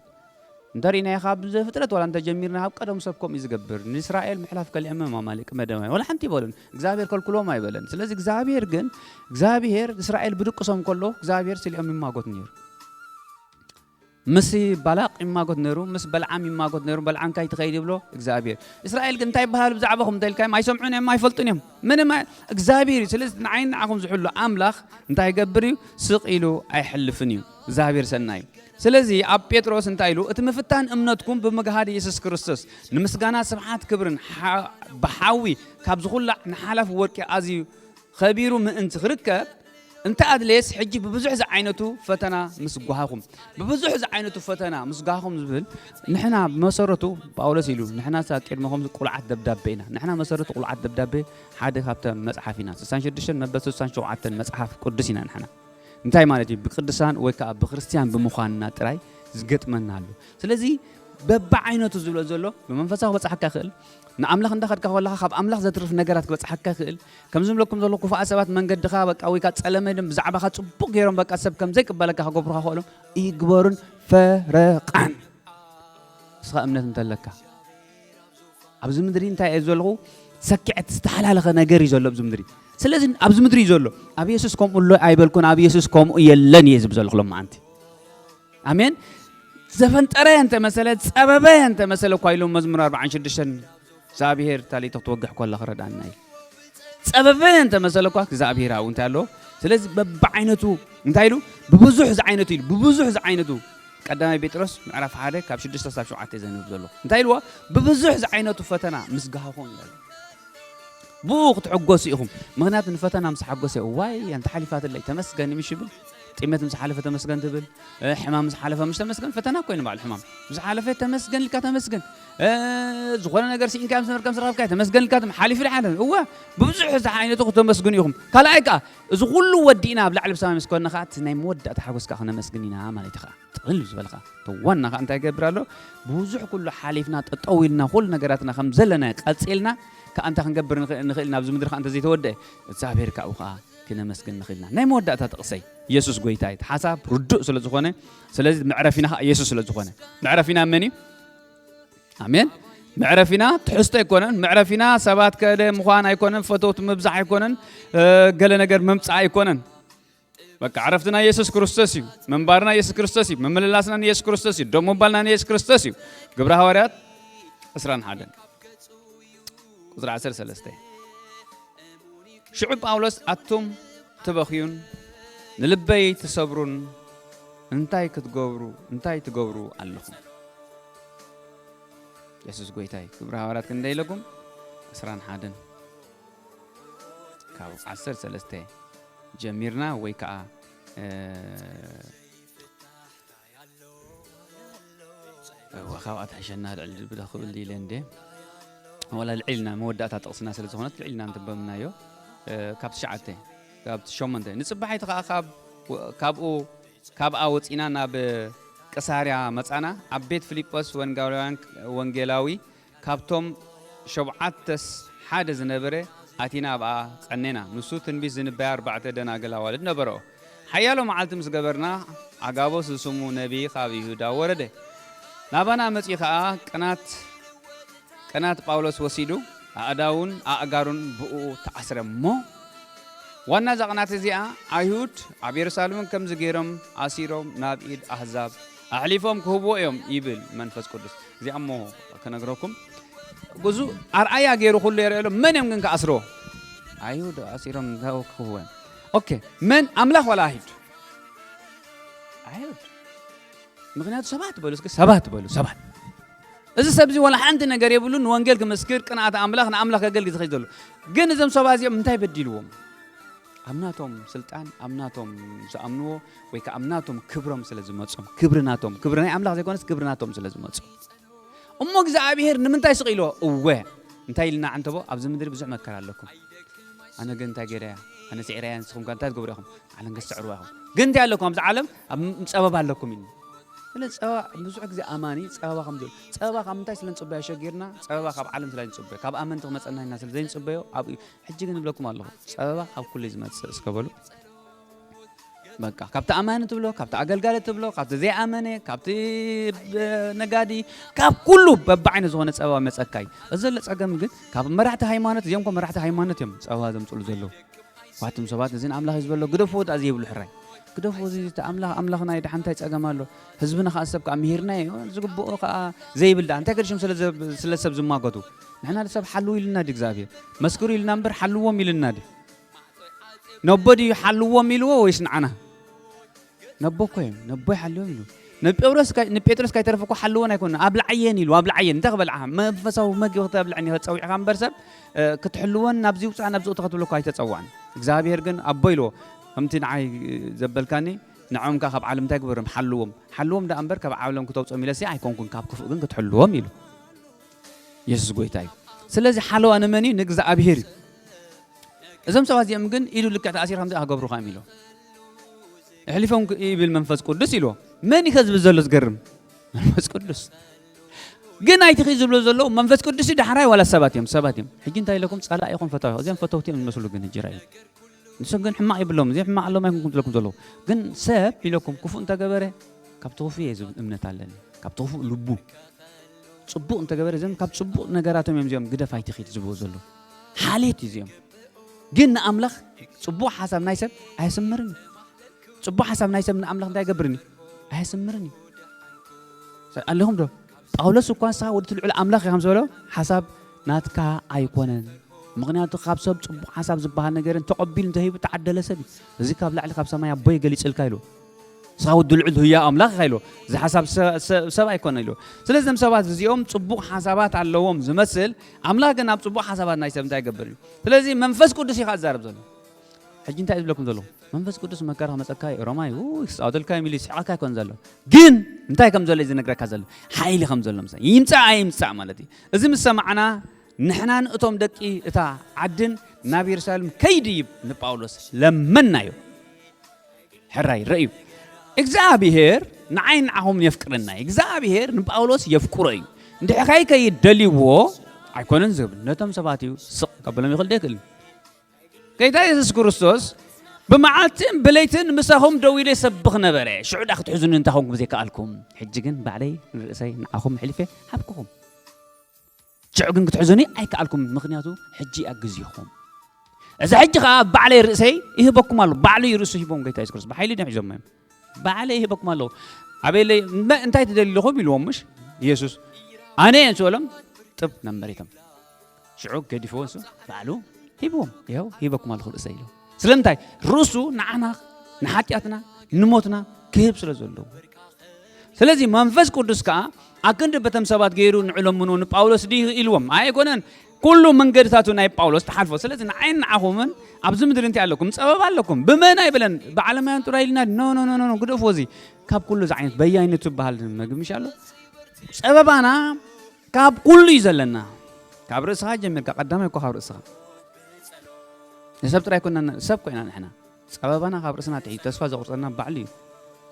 እንተሪእናዮ ካብ ዘፍጥረት ዋላ እንተጀሚርና ኣብ ቀደም ሰብ ከምኡ እዩ ዝገብር። ንእስራኤል ምሕላፍ ከሊኦም እዮም ኣማሌቅ መደማይ። ዋላ ሓንቲ ይበሉን። እግዚኣብሔር ከልክሎም ኣይበለን። ስለዚ እግዚኣብሔር ግን፣ እግዚኣብሔር እስራኤል ብድቅሶም ከሎ እግዚኣብሔር ስሊኦም ይማጎት ነይሩ። ምስ ባላቅ ይማጎት ነይሩ፣ ምስ በልዓም ይማጎት ነይሩ። በልዓም ካይ ትኸይድ ይብሎ እግዚኣብሔር። እስራኤል ግን እንታይ ይበሃሉ ብዛዕባኹም እንተልካዮም ኣይሰምዑን እዮም፣ ኣይፈልጡን እዮም። ምንም ኣይ-፣ እግዚኣብሔር እዩ። ስለዚ ንዓይን ንዓኹም ዝሕሉ ኣምላኽ እንታይ ይገብር እዩ? ስቕ ኢሉ ኣይሕልፍን እዩ። እግዚኣብሔር ሰናይ እዩ። ስለዚ ኣብ ጴጥሮስ እንታይ ኢሉ? እቲ ምፍታን እምነትኩም ብምግሃድ የሱስ ክርስቶስ ንምስጋና ስብሓት ክብርን ሓ-፣ ብሓዊ ካብ ዝኹላዕ ንሓላፍ ወርቂ ኣዝዩ ኸቢሩ ምእንቲ ክርከብ፣ እንተ ኣድለየስ፣ ሕጂ ብብዙሕ ዝዓይነቱ ፈተና ምስ ጓሃኹም። ብብዙሕ ዝዓይነቱ ፈተና ምስ ጓሃኹም ዝብል፣ ንሕና ብመሰረቱ፣ ጳውሎስ ኢሉ፣ ንሕና ሳ ቅድመኹም ቁልዓት ደብዳቤ ኢና። ንሕና መሰረቱ ቁልዓት ደብዳቤ ሓደ ካብተን መጽሓፍ ኢና። ስሳን ሽዱሽተን መበል ስሳን ሸውዓተን መጽሓፍ ቅዱስ ኢና ንሕና። እንታይ ማለት እዩ? ብቅዱሳን ወይ ከኣ ብክርስትያን ብምዃንና ጥራይ ዝገጥመና ኣሎ። ስለዚ በብዓይነቱ ዝብሎ ዘሎ ብመንፈሳዊ ክበጽሓካ ይኽእል፣ ንኣምላኽ እንዳኸድካ ከለኻ ካብ ኣምላኽ ዘትርፍ ነገራት ክበጽሓካ ይኽእል። ከምዚ ዝብለኩም ዘለኹ ክፉኣት ሰባት መንገድኻ በቃ ወይ ከኣ ጸለመ ኢሎም ብዛዕባኻ ጽቡቕ ገይሮም በቃ ሰብ ከም ዘይቅበለካ ክገብሩኻ ክእሎም ይግበሩን ፈረቓን። ንስኻ እምነት እንተለካ ኣብዚ ምድሪ እንታይ እየ ዘለኹ? ሰኪዐት ዝተሓላለኸ ነገር እዩ ዘሎ ኣብዚ ምድሪ። ስለዚ ኣብዚ ምድሪ እዩ ዘሎ። ኣብ የሱስ ከምኡ ኣሎ ኣይበልኩን፣ ኣብ የሱስ ከምኡ የለን እየ ዝብል ዘለኹ ሎማዓንቲ። ኣሜን። ዘፈንጠረ እንተ መሰለ፣ ጸበበ እንተ መሰለ እኳ ኢሎም መዝሙር ኣርባዓን ሽዱሽተን እግዚኣብሔር ታሊቶ ክትወግሕ ከላ ክረዳና እዩ። ጸበበ እንተ መሰለ እኳ እግዚኣብሔር ኣብኡ እንታይ ኣለዎ? ስለዚ በብዓይነቱ እንታይ ኢሉ? ብብዙሕ ዝዓይነቱ ኢሉ፣ ብብዙሕ ዝዓይነቱ። ቀዳማይ ጴጥሮስ ምዕራፍ ሓደ ካብ ሽዱሽተ ክሳብ ሸውዓተ ዘንብብ ዘሎ። እንታይ ኢልዎ? ብብዙሕ ዝዓይነቱ ፈተና ምስ ገሃኹም ይላል። ብኡ ክትሕጎሱ ኢኹም። ምኽንያቱ ንፈተና ምስ ሓጎሰ፣ "ዋይ፣ ኣንታ ሓሊፋትለይ፣ ተመስገን" ምሽ ይብል። ጥሜት ምስ ሓለፈ ተመስገን ትብል። እ፣ ሕማም ምስ ሓለፈ ምሽ ተመስገን፣ ፈተና እኮ እዩ ንባዕሉ ሕማም። ምስ ሓለፈ ተመስገን ኢልካ ተመስገን። እ፣ ዝኾነ ነገር ስኢንካ ምስ ነበርካ ምስ ረኸብካ ተመስገን ኢልካ ተም-፣ ሓሊፉ ይሓለ። እወ፣ ብብዙሕ ዝዓይነቱ ክተመስግኑ ኢኹም። ካልኣይ ከኣ፣ እዚ ኩሉ ወዲእና ኣብ ላዕሊ ብሰማይ ምስ ኮንና ከኣ፣ እቲ ናይ መወዳእታ ሓጎስ ከኣ ክነመስግን ኢና ማለት እዩ ከኣ። ጥቕልል ዝበልካ። እቲ ዋና ከኣ እንታይ ይገብር ኣሎ? ብዙሕ ኩሉ ሓሊፍና፣ ጠጠው ኢልና፣ ኩሉ ነገራትና ከም ዘለና ቀጺልና፣ ከኣ እንታይ ክንገብር ንኽእል፣ ንኽእል ኢና? ኣብዚ ምድሪ ከኣ እንተ ዘይተወደአ፣ እግዚኣብሔር ካብኡ ከኣ ክነመስግን ንኽእል ኢና። ናይ መወዳእታ ጥቕሰይ፣ የሱስ ጐይታ እዩ። እቲ ሓሳብ ርዱእ ስለ ዝኾነ፣ ስለዚ መዕረፊና ከኣ የሱስ ስለ ዝኾነ። መዕረፊና መን እዩ? ኣሜን። መዕረፊና ትሕዝቶ ኣይኮነን። መዕረፊና ሰባት ከለ ምዃን ኣይኮነን። ፈተውቲ ምብዛሕ ኣይኮነን። እ፣ ገለ ነገር ምምጻእ ኣይኮነን። በቃ ዕረፍትና የሱስ ክርስቶስ እዩ። ምንባርና የሱስ ክርስቶስ እዩ። ምምልላስና ንየሱስ ክርስቶስ እዩ። ደው ምባልና ንየሱስ ክርስቶስ እዩ። ግብረ ሃዋርያት ዕስራን ሓደን ቁጽሪ ዓሰርተ ሰለስተ። ሽዑ ጳውሎስ፣ "ኣቱም ትበኽዩን ንልበይ ትሰብሩን እንታይ ክትገብሩ፣ እንታይ ትገብሩ ኣለኹም?" የሱስ ጐይታይ። ግብረ ሃዋርያት ክንደይ ኢለኩም? ዕስራን ሓደን ካብ ዓሰርተ ሰለስተ ጀሚርና ወይ ከኣ፣ እ፣ እወ፣ ካብኣ ትሕሸና ልዕል ብለ ክብል ኢለ እንዴ። ዋላ ልዕልና መወዳእታ ጥቕስና ስለ ዝኾነት ልዕልና እንተንበብናዮ፣ እ፣ ካብ ትሽዓተ፣ ካብ ሸሞንተ። ንጽባሒቲ ከኣ ካብ፣ ካብኡ፣ ካብኣ ወጺና ናብ ቅሳርያ መጻና። ኣብ ቤት ፊልጶስ ወንጌላውያን፣ ወንጌላዊ ካብቶም ሸውዓተስ ሓደ ዝነበረ ኣቲና ኣብኣ ቐኔና። ንሱ ትንቢት ዝንበያ ኣርባዕተ ደናግል ኣዋልድ ነበረኦ። ሓያሎ መዓልቲ ምስ ገበርና፣ ኣጋቦስ ዝስሙ ነቢይ ካብ ይሁዳ ወረደ። ናባና መጺኡ ኸኣ ቅናት፣ ቅናት ጳውሎስ ወሲዱ፣ ኣእዳዉን ኣእጋሩን ብእኡ ተኣስረ። እሞ ዋና እዛ ቅናት እዚኣ፣ ኣይሁድ ኣብ የሩሳሌምን ከምዚ ገይሮም ኣሲሮም ናብ ኢድ ኣህዛብ ኣሕሊፎም ክህብዎ እዮም ይብል መንፈስ ቅዱስ። እዚኣ እሞ ክነግረኩም፣ ግዙ ኣርኣያ ገይሩ ኩሉ የርእየሎም። መን እዮም ግን ክኣስርዎ? ኣይሁድ ኣሲሮም ክህብዎ እዮም። ኦኬ፣ መን? ኣምላኽ ዋላ ኣይሁድ? ኣይሁድ። ምኽንያቱ ሰባት በሉ፣ እስኪ ሰባት በሉ፣ ሰባት። እዚ ሰብ እዚ ዋላ ሓንቲ ነገር የብሉን፣ ንወንጌል ክምስክር፣ ቅንኣት ኣምላኽ፣ ንኣምላኽ ከገልግ ዝኸይ ዘሎ። ግን እዞም ሰባት እዚኦም እንታይ በዲልዎም? ኣብ ናቶም ስልጣን፣ ኣብ ናቶም ዝኣምንዎ፣ ወይ ከኣ ኣብ ናቶም ክብሮም ስለ ዝመጾም፣ ክብሪ ናቶም፣ ክብሪ ናይ ኣምላኽ ዘይኮነስ ክብሪ ናቶም ስለ ዝመጾም። እሞ እግዚኣብሔር ንምንታይ ስቕ ኢልዎ? እወ፣ እንታይ ኢልና ዕንተቦ? ኣብዚ ምድሪ ብዙሕ መከራ ኣለኩም። ኣነ ግን እንታይ ገይረ እያ? ኣነ ስዒረ እያ፣ ንስኹም ከ እንታይ ትገብሩ ኢኹም? ዓለም ክትስዕሩ ኢኹም። ግን እንታይ ኣለኩም ኣብዚ ዓለም? ኣብ ም-፣ ጸበባ ኣለኩም ኢሉ። ስለ ጸበባ፣ ብዙሕ ግዜ ኣማኒ ጸበባ ከም ዘሎ፣ ጸበባ ካብ ምንታይ ስለ ንጽበዮ ኣሸጊርና? ጸበባ ካብ ዓለም ስለ ንጽበዮ፣ ካብ ኣመንቲ ክመጸና ኢልና ስለ ዘይንጽበዮ፣ ኣብ፣ ሕጂ ግን እብለኩም ኣለኹ፣ ጸበባ ካብ ኩሉ እዩ ዝመጽእ። እስከ በሉ። በቃ፣ ካብቲ ኣማኒ ትብሎ፣ ካብቲ ኣገልጋሊ ትብሎ፣ ካብቲ ዘይኣመነ፣ ካብቲ፣ እ፣ ነጋዲ፣ ካብ ኩሉ በብዓይነት ዝኾነ ጸበባ መጸካ እዩ። እዚ ዘሎ ጸገም ግን ካብ መራሕቲ ሃይማኖት፣ እዚኦም እኮ መራሕቲ ሃይማኖት እዮም ጸበባ ዘምጽሉ ዘለዉ። ዋትም ሰባት፣ እዚ ንኣምላኽ እዩ ዝበሎ፣ ግደፍዎ፣ ደኣ ዘይብሉ ሕራይ። ግደፍዎ፣ እዚ እቲ ኣምላኽ ኣምላኽና እዩ፣ ደሓን እንታይ ጸገም ኣሎ? ህዝብና ከኣ ሰብ ከኣ ምሂርና እዩ፣ ዝግብኦ ከኣ ዘይብል ደኣ፣ እንታይ ገዲሾም ስለ ዘብ-፣ ስለ ሰብ ዝማጎቱ? ንሕና ሰብ ሓልዉ ኢልና ድዩ እግዚኣብሔር? መስክሩ ኢልና እምበር፣ ሓልዎም ኢልና ድዩ? ነቦ ድዩ ሓልዎም ኢልዎ ወይስ ንዓና? ነቦ እኮ እዮም። ነቦ ይሓልዎም ኢሉ። ንጴጥሮስ ካይ-፣ ንጴጥሮስ ካይተረፈ እኮ ሓልዎን ኣይኮነን። ኣብልዓየን ኢሉ፣ ኣብልዓየን። እንታይ ክበልዓ? መንፈሳዊ መግቢ ክተብልዕኒ ኢኻ ተጸዊዕካ እምበር ሰብ፣ እ፣ ክትሕልወን ናብዚ ውጻእ፣ ናብዚ ውጻእ ክትብሎ እኮ ኣይተጸዋዕን። እግዚኣብሔር ግን ኣቦ ኢልዎ። ከምቲ ንዓይ ዘበልካኒ፣ ንዕኦም ከኣ ካብ ዓለም እንታይ ግበሮም? ሓልዎም። ሓልዎም ደኣ እምበር ካብ ዓለም ክተውጽኦም ኢለሲ ኣይኮንኩን፣ ካብ ክፉእ ግን ክትሕልዎም ኢሉ። የሱስ ጎይታ እዩ። ስለዚ ሓለዋ ንመን እዩ? ንእግዚኣብሔር እዩ። እዞም ሰባት እዚኦም ግን ኢዱ ልክዕ ተኣሲሩ ከምዚ ክገብሩ ከኣም ኢሎ። ኣሕሊፎም ክ-፣ ይብል መንፈስ ቅዱስ ኢልዎ። መን እዩ ከ ዝብል ዘሎ ዝገርም? መንፈስ ቅዱስ። ግን ኣይትኺድ ዝብሎ ዘለዉ መንፈስ ቅዱስ እዩ ዳሕራይ ዋላ ሰባት እዮም? ሰባት እዮም። ሕጂ እንታይ ኢለኩም? ጸላኢ ኢኹም ፈታዊ። እዚኦም ፈተውቲ እዮም ዝመስሉ ግን ሕጂ ራእዩ። ንሶም ግን ሕማቕ የብሎም። እዚኦም ሕማቕ ኣለዎም ኣይኮንኩም ዝብለኩም ዘለዉ። ግን ሰብ ኢለኩም ክፉእ እንተገበረ ካብቲ ክፉእ እየ ዝብል እምነት ኣለኒ። ካብቲ ክፉእ ልቡ። ጽቡቕ እንተገበረ እዚኦም ካብ ጽቡቕ ነገራቶም እዮም እዚኦም ግደፍ ኣይትኺድ ዝብሉ ዘለዉ። ሓልየት እዩ እዚኦም። ግን ንኣምላኽ ጽቡቕ ሓሳብ ናይ ሰብ ኣየስምርን እዩ። ጽቡቕ ሓሳብ ናይ ሰብ ንኣምላኽ እንታይ ኣይገብርን እዩ? ኣየስምርን እዩ። ሰ-፣ ኣለኹም ዶ? ጳውሎስ እኳ ንስኻ ወዲ እቲ ልዑል ኣምላኽ ኢኻ ምስ በሎ፣ ሓሳብ ናትካ ኣይኮነን። ምኽንያቱ ካብ ሰብ ጽቡቕ ሓሳብ ዝበሃል ነገር ተቐቢሉ እንተሂቡ እተዓደለ ሰብ እዩ። እዚ ካብ ላዕሊ ካብ ሰማይ ኣቦይ ገሊጽልካ ኢሉ። ንስኻ ወዲ ልዑል ህያው ኣምላኽ ኢኻ ኢሉ። እዚ ሓሳብ ሰ-፣ ሰ-፣ ሰብ ኣይኮነን ኢሉ። ስለዚ እዞም ሰባት እዚኦም ጽቡቕ ሓሳባት ኣለዎም ዝመስል፣ ኣምላኽ ግን ኣብ ጽቡቕ ሓሳባት ናይ ሰብ እንታይ ይገብር እዩ? ስለዚ መንፈስ ቅዱስ እዩ ከኣ ዝዛረብ ዘሎ። ሕጂ እንታይ እዩ ዝብለኩም ዘለኹ? መንፈስ ቅዱስ መከራ ክመጸካ እዩ፣ ሮማይ፣ ውይ፣ ክጻወተልካ እዩ ኢሉ ይስሕቐካ ኣይኮን ዘሎ። ግን እንታይ ከም ዘሎ እዩ ዝነግረካ ዘሎ። ሓይሊ ከም ዘሎ ምሳ-፣ ይምጻእ ኣይምጻእ ማለት እዩ። እዚ ምስ ሰማዕና ንሕናን እቶም ደቂ እታ ዓድን ናብ የሩሳሌም ከይድይብ ንጳውሎስ ለመናዮ። ሕራይ ረእዩ። እግዚኣብሔር ንዓይ ንዓኹም የፍቅረና እዩ። እግዚኣብሔር ንጳውሎስ የፍቅሮ እዩ። እንድሕር ከይከይድ ደልይዎ ኣይኮነን ዝብል። ነቶም ሰባት እዩ ስቕ ከብሎም ይኽእል ዶ ይኽእል? ጌታ የሱስ ክርስቶስ ብመዓልትን ብለይትን ምሳኹም ደው ኢለ ይሰብኽ ነበረ። ሽዑ ደኣ ክትሕዙኒ እንታይ ኮንኩም ዘይከኣልኩም? ሕጂ ግን ባዕለይ ንርእሰይ ንዓኹም ኣሕሊፈ ሃብኩኹም። ሽዑ ግን ክትሕዙኒ ኣይከኣልኩም፣ ምኽንያቱ ሕጂ እያ ግዜኹም። እዚ ሕጂ ኸኣ ባዕለይ ርእሰይ ይህበኩም ኣሎ። ባዕሉ እዩ ርእሱ ሂቦም ጌታ የሱስ ክርስቶስ። ብሓይሊ ድዮም ሒዞሞ እዮም። ባዕለይ ይህበኩም ኣለኹ። ኣበየለይ፣ መ-፣ እንታይ ትደልዩ ኣለኹም ኢልዎም ምሽ? የሱስ። ኣነ እየ ንሱ በሎም፣ ጥብ ናብ መሬቶም። ሽዑ ገዲፍዎ ንሱ ባዕሉ ሂብዎም። ይኸው ሂበኩም ኣለኹ ርእሰይ ኢሉ። ስለምንታይ? ርእሱ ንዓና፣ ንሓጢኣትና፣ ንሞትና ክህብ ስለ ዘለዎ። ስለዚ መንፈስ ቅዱስ ከኣ ኣክንዲ በቶም ሰባት ገይሩ ንዑ ለምንዎ ንጳውሎስ ድዩ ኢልዎም? ኣይኮነን። ኩሉ መንገድታቱ ናይ ጳውሎስ ተሓልፎ። ስለዚ ንዓይን ንዓኹምን ኣብዚ ምድሪ እንታይ ኣለኩም? ጸበባ ኣለኩም። ብመን ኣይበለን? ብዓለማውያን ጥራይ ኢልና፣ ኖ፣ ኖ፣ ኖ፣ ኖ፣ ግደፍዎ እዚ። ካብ ኩሉ እዚ ዓይነት በያይነቱ ዝበሃል መግቢ ምሽ ኣሎ? ጸበባና ካብ ኩሉ እዩ ዘለና። ካብ ርእስኻ ጀሚርካ፣ ቀዳማይ እኮ ካብ ርእስኻ። ንሰብ ጥራይ ኮና፣ ሰብ ኮይና ንሕና። ጸበባና ካብ ርእስና ትሒት፣ ተስፋ ዘቑርጸና ባዕሉ እዩ።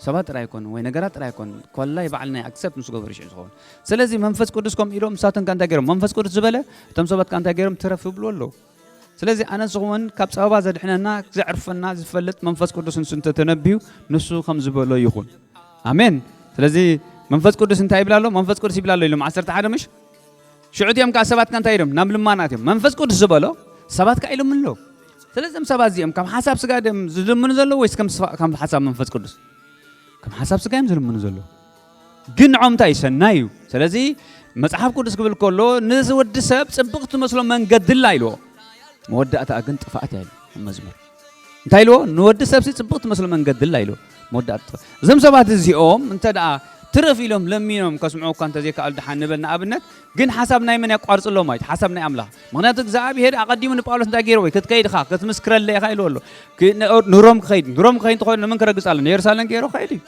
ሰባት ጥራይ ኣይኮኑን፣ ወይ ነገራት ጥራይ ኣይኮኑን። ኮላይ ባዕልና ኣክሰፕት ምስ ገበሩ ሽዑ ዝኸውን። ስለዚ መንፈስ ቅዱስ ከምኡ ኢሎም፣ ንሳቶም ከ እንታይ ገይሮም? መንፈስ ቅዱስ ዝበለ፣ እቶም ሰባት ከ እንታይ ገይሮም? ትረፍ ይብሉ ኣለዉ። ስለዚ ኣነ ንስኹምን ካብ ጸበባ ዘድሕነና፣ ዘዕርፈና ዝፈልጥ መንፈስ ቅዱስ ንሱ እንተተነብዩ፣ ንሱ ከም ዝበሎ ይኹን። ኣሜን። ስለዚ መንፈስ ቅዱስ እንታይ ይብላ ኣሎ? መንፈስ ቅዱስ ይብላ ኣሎ ኢሎም ዓሰርተ ሓደ ምሽ? ሽዑ እቲኦም ከኣ ሰባት ከ እንታይ ኢሎም? ናብ ልማና እቲኦም። መንፈስ ቅዱስ ዝበሎ ሰባት ከኣ ኢሎም ኣለዉ። ስለዚ እዞም ሰባት እዚኦም ካብ ሓሳብ ስጋ ድዮም ዝልምኑ ዘለዉ ወይስ ከም ስፋ-፣ ከም ሓሳብ መንፈስ ቅዱስ? ከም ሓሳብ ስጋ እዮም ዝልምኑ ዘለዉ። ግን ንዖም እንታይ እዩ? ሰናይ እዩ። ስለዚ መጽሓፍ ቅዱስ ክብል ከሎ ንወዲ ሰብ ጽብቕ ትመስሎ መንገዲ ኣላ ኢልዎ። መወዳእታኣ ግን ጥፍኣት እያ ኢሉ መዝሙር። እንታይ ኢልዎ? ንወዲ ሰብሲ ጽብቕ ትመስሎ መንገዲ ኣላ ኢልዎ። መወዳእታ ጥፍኣት። እዞም ሰባት እዚኦም እንተ ደኣ ትርፍ ኢሎም ለሚኖም ከስምዑ እኳ እንተዘይከኣሉ ደሓን ንበል ንኣብነት፣ ግን ሓሳብ ናይ መን የቋርጽሎም? ኣይት ሓሳብ ናይ ኣምላኽ። ምኽንያቱ እግዚኣብሔር ኣቐዲሙ ንጳውሎስ እንታይ ገይርዎ? "ክትከይድ ኢኻ፣ ክትምስክረለይ ኢኻ" ኢልዎ ኣሎ። ክ-፣ ን-፣ ንሮም ክኸይድ፣ ንሮም ክኸይድ እንተኾይኑ ንመን ክረግጽ ኣሎ? ንየሩሳሌም ገይሩ ክኸይድ እዩ።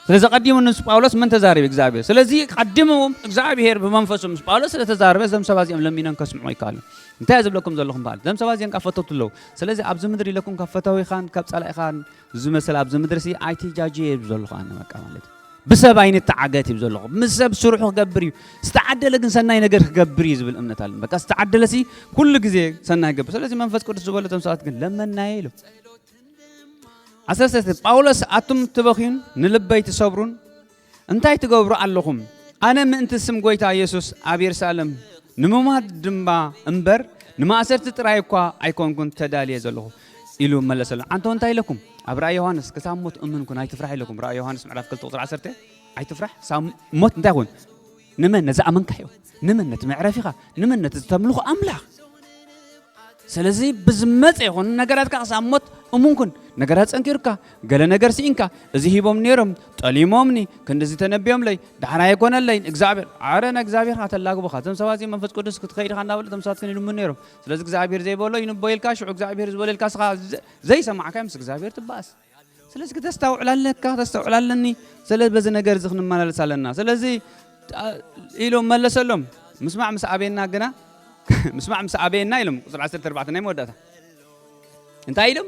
ስለዚ ቀዲሙ ምስ ጳውሎስ መን ተዛሪቡ? እግዚኣብሔር። ስለዚ ቀዲሙ እግዚኣብሔር ብመንፈሱ ምስ ጳውሎስ ስለ ተዛረበ እዞም ሰባት እዚኦም ለሚኖም ከስምዑ ኣይከኣሉን። እንታይ እየ ዝብለኩም ዘለኹም በዓል? እዞም ሰባት እዚኦም ካብ ፈተውቲ ኣለዉ። ስለዚ ኣብዚ ምድሪ ኢለኩም ካብ ፈታዊኻን ካብ ጸላኢኻን ዝመሰለ ኣብዚ ምድሪ ሲ ኣይትጃጅ እየ ዝብል ዘለኹ ኣነ በቃ ማለት እዩ። ብሰብ ኣይንተዓገት ይብል ዘለኹ። ምስ ሰብ ስርሑ ክገብር እዩ። ዝተዓደለ ግን ሰናይ ነገር ክገብር እዩ ዝብል እምነት ኣለኒ። በቃ ዝተዓደለ ሲ ኩሉ ግዜ ሰናይ ክገብር። ስለዚ መንፈስ ቅዱስ ዝበሎ እዞም ሰባት ግን ለመናየ ኢሎም። ዓሰርተ ሰለስተ ጳውሎስ ኣቱም ትበኽዩን ንልበይ ትሰብሩን እንታይ ትገብሩ ኣለኹም? ኣነ ምእንቲ ስም ጐይታ የሱስ ኣብ የሩሳሌም ንምማት ድማ እምበር ንማእሰርቲ ጥራይ እኳ ኣይኮንኩን ተዳልየ ዘለኹ ኢሉ መለሰሎም። ኣንቶ እንታይ ኢለኩም? ኣብ ራእይ ዮሃንስ ክሳብ ሞት እመንኩን ኣይትፍራሕ ኢለኩም። ራእይ ዮሃንስ ምዕራፍ ክልተ ቁጽሪ ዓሰርተ ኣይትፍራሕ። ሳብ ሞት እንታይ ይኹን? ንመን? ነዚ ኣመንካዮ። ንመን? ነቲ መዕረፊኻ። ንመን? ነቲ ዝተምልኾ ኣምላኽ። ስለዚ ብዝመፀ ይኹን ነገራትካ ክሳብ ሞት እሙን ኩን። ነገራት ፀንኪሩካ፣ ገለ ነገር ስኢንካ፣ እዚ ሂቦም ነይሮም፣ ጠሊሞምኒ፣ ክንድዚ ተነቢዮምለይ፣ ዳሕራ ኣይኮነለይን፣ እግዚኣብሔር፣ ኣረ ንእግዚኣብሔር ከተላግቦኻ። እዞም ሰባት እዚኦም መንፈስ ቅዱስ ክትኸይድ ኢኻ እናበሉ እዞም ሰባት ግን ይልምኑ ነይሮም። ስለዚ እግዚኣብሔር ዘይበሎ ይንቦ ኢልካ፣ ሽዑ እግዚኣብሔር ዝበለልካ ስኻ ዘ-፣ ዘይሰማዕካ ምስ እግዚኣብሔር ትበኣስ። ስለዚ ክተስተውዕል ኣለካ፣ ክተስተውዕል ኣለኒ። ስለ በዚ ነገር እዚ ክንመላለስ ኣለና። ስለዚ አ-፣ ኢሎም መለሰሎም። ምስማዕ ምስ ኣበየና ግና፣ ምስማዕ ምስ ኣበየና ኢሎም፣ ቁጽሪ ዓሰርተ ኣርባዕተ ናይ መወዳእታ። እንታይ ኢሎም?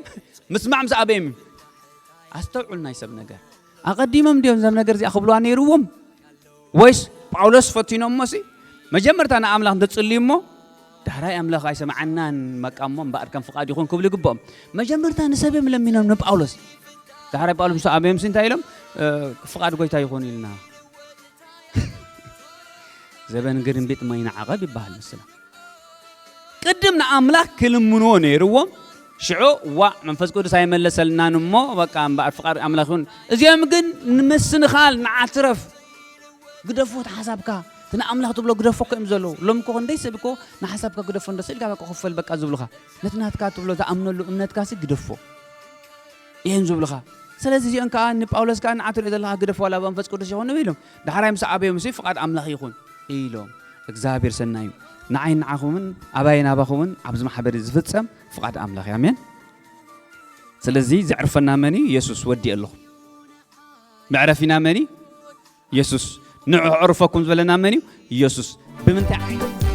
ምስማዕ ምስ ኣበዮም እዩ። ኣስተውዕል ናይ ሰብ ነገር። ኣቐዲሞም ድዮም እዞም ነገር እዚኣ ክብልዋ ነይርዎም? ወይስ ጳውሎስ ፈቲኖሞ ሲ መጀመርታ ንኣምላኽ እንተጽልዩ እሞ ዳሕራይ ኣምላኽ ኣይሰማዓናን በቃ እሞ እምበኣር ከም ፍቓድ ይኹን ክብሉ ይግብኦም። መጀመርታ ንሰብ እዮም ለሚኖም ንጳውሎስ። ዳሕራይ ጳውሎስ ምስ ኣበዮም ሲ እንታይ ኢሎም? እ፣ ፍቓድ ጎይታ ይኹን ኢልና። ዘበን ግርንቢጥ ማይ ንዓቐብ ይበሃል ምስላ። ቅድም ንኣምላኽ ክልምንዎ ነይርዎም። ሽዑ ዋዕ መንፈስ ቅዱስ ኣይመለሰልናን እሞ በቃ እምበኣር ፍቓድ ኣምላኽ ይኹን። እዚኦም ግን ንምስንኻል ንዓትረፍ ግደፎ እቲ ሓሳብካ፣ እቲ ንኣምላኽ ትብሎ ግደፎ እኮ እዮም ዘለዉ። ሎም እኮ ክንደይ ሰብ እኮ ንሓሳብካ ግደፎ እንዶ ስኢልካ በቃ ኮፈል በቃ ዝብሉኻ። ነቲ ናትካ ትብሎ ዝኣምነሉ እምነትካ ሲ ግደፎ እዮም ዝብሉኻ። ስለዚ እዚኦም ከኣ ንጳውሎስ ከኣ ንዓትሮ ዘለኻ ግደፎ ዋላ ብመንፈስ ቅዱስ ይኹን ኢሎም። ዳሕራይ ምስ ኣበዮም ሲ ፍቓድ ኣምላኽ ይኹን ኢሎም። እግዚኣብሔር ሰናይ እዩ። ንዓይ ንዓኹምን ኣባይ ናባኹምን ኣብዚ ማሕበር ዝፍጸም ፍቓድ ኣምላኽ እዩ። ኣሜን። ስለዚ ዘዕርፈና መን እዩ? የሱስ ወዲ ኣለኹ። መዕረፊና መን እዩ? የሱስ። ንዑ ኣዕርፈኩም ዝበለና መን እዩ? የሱስ። ብምንታይ ዓይነት?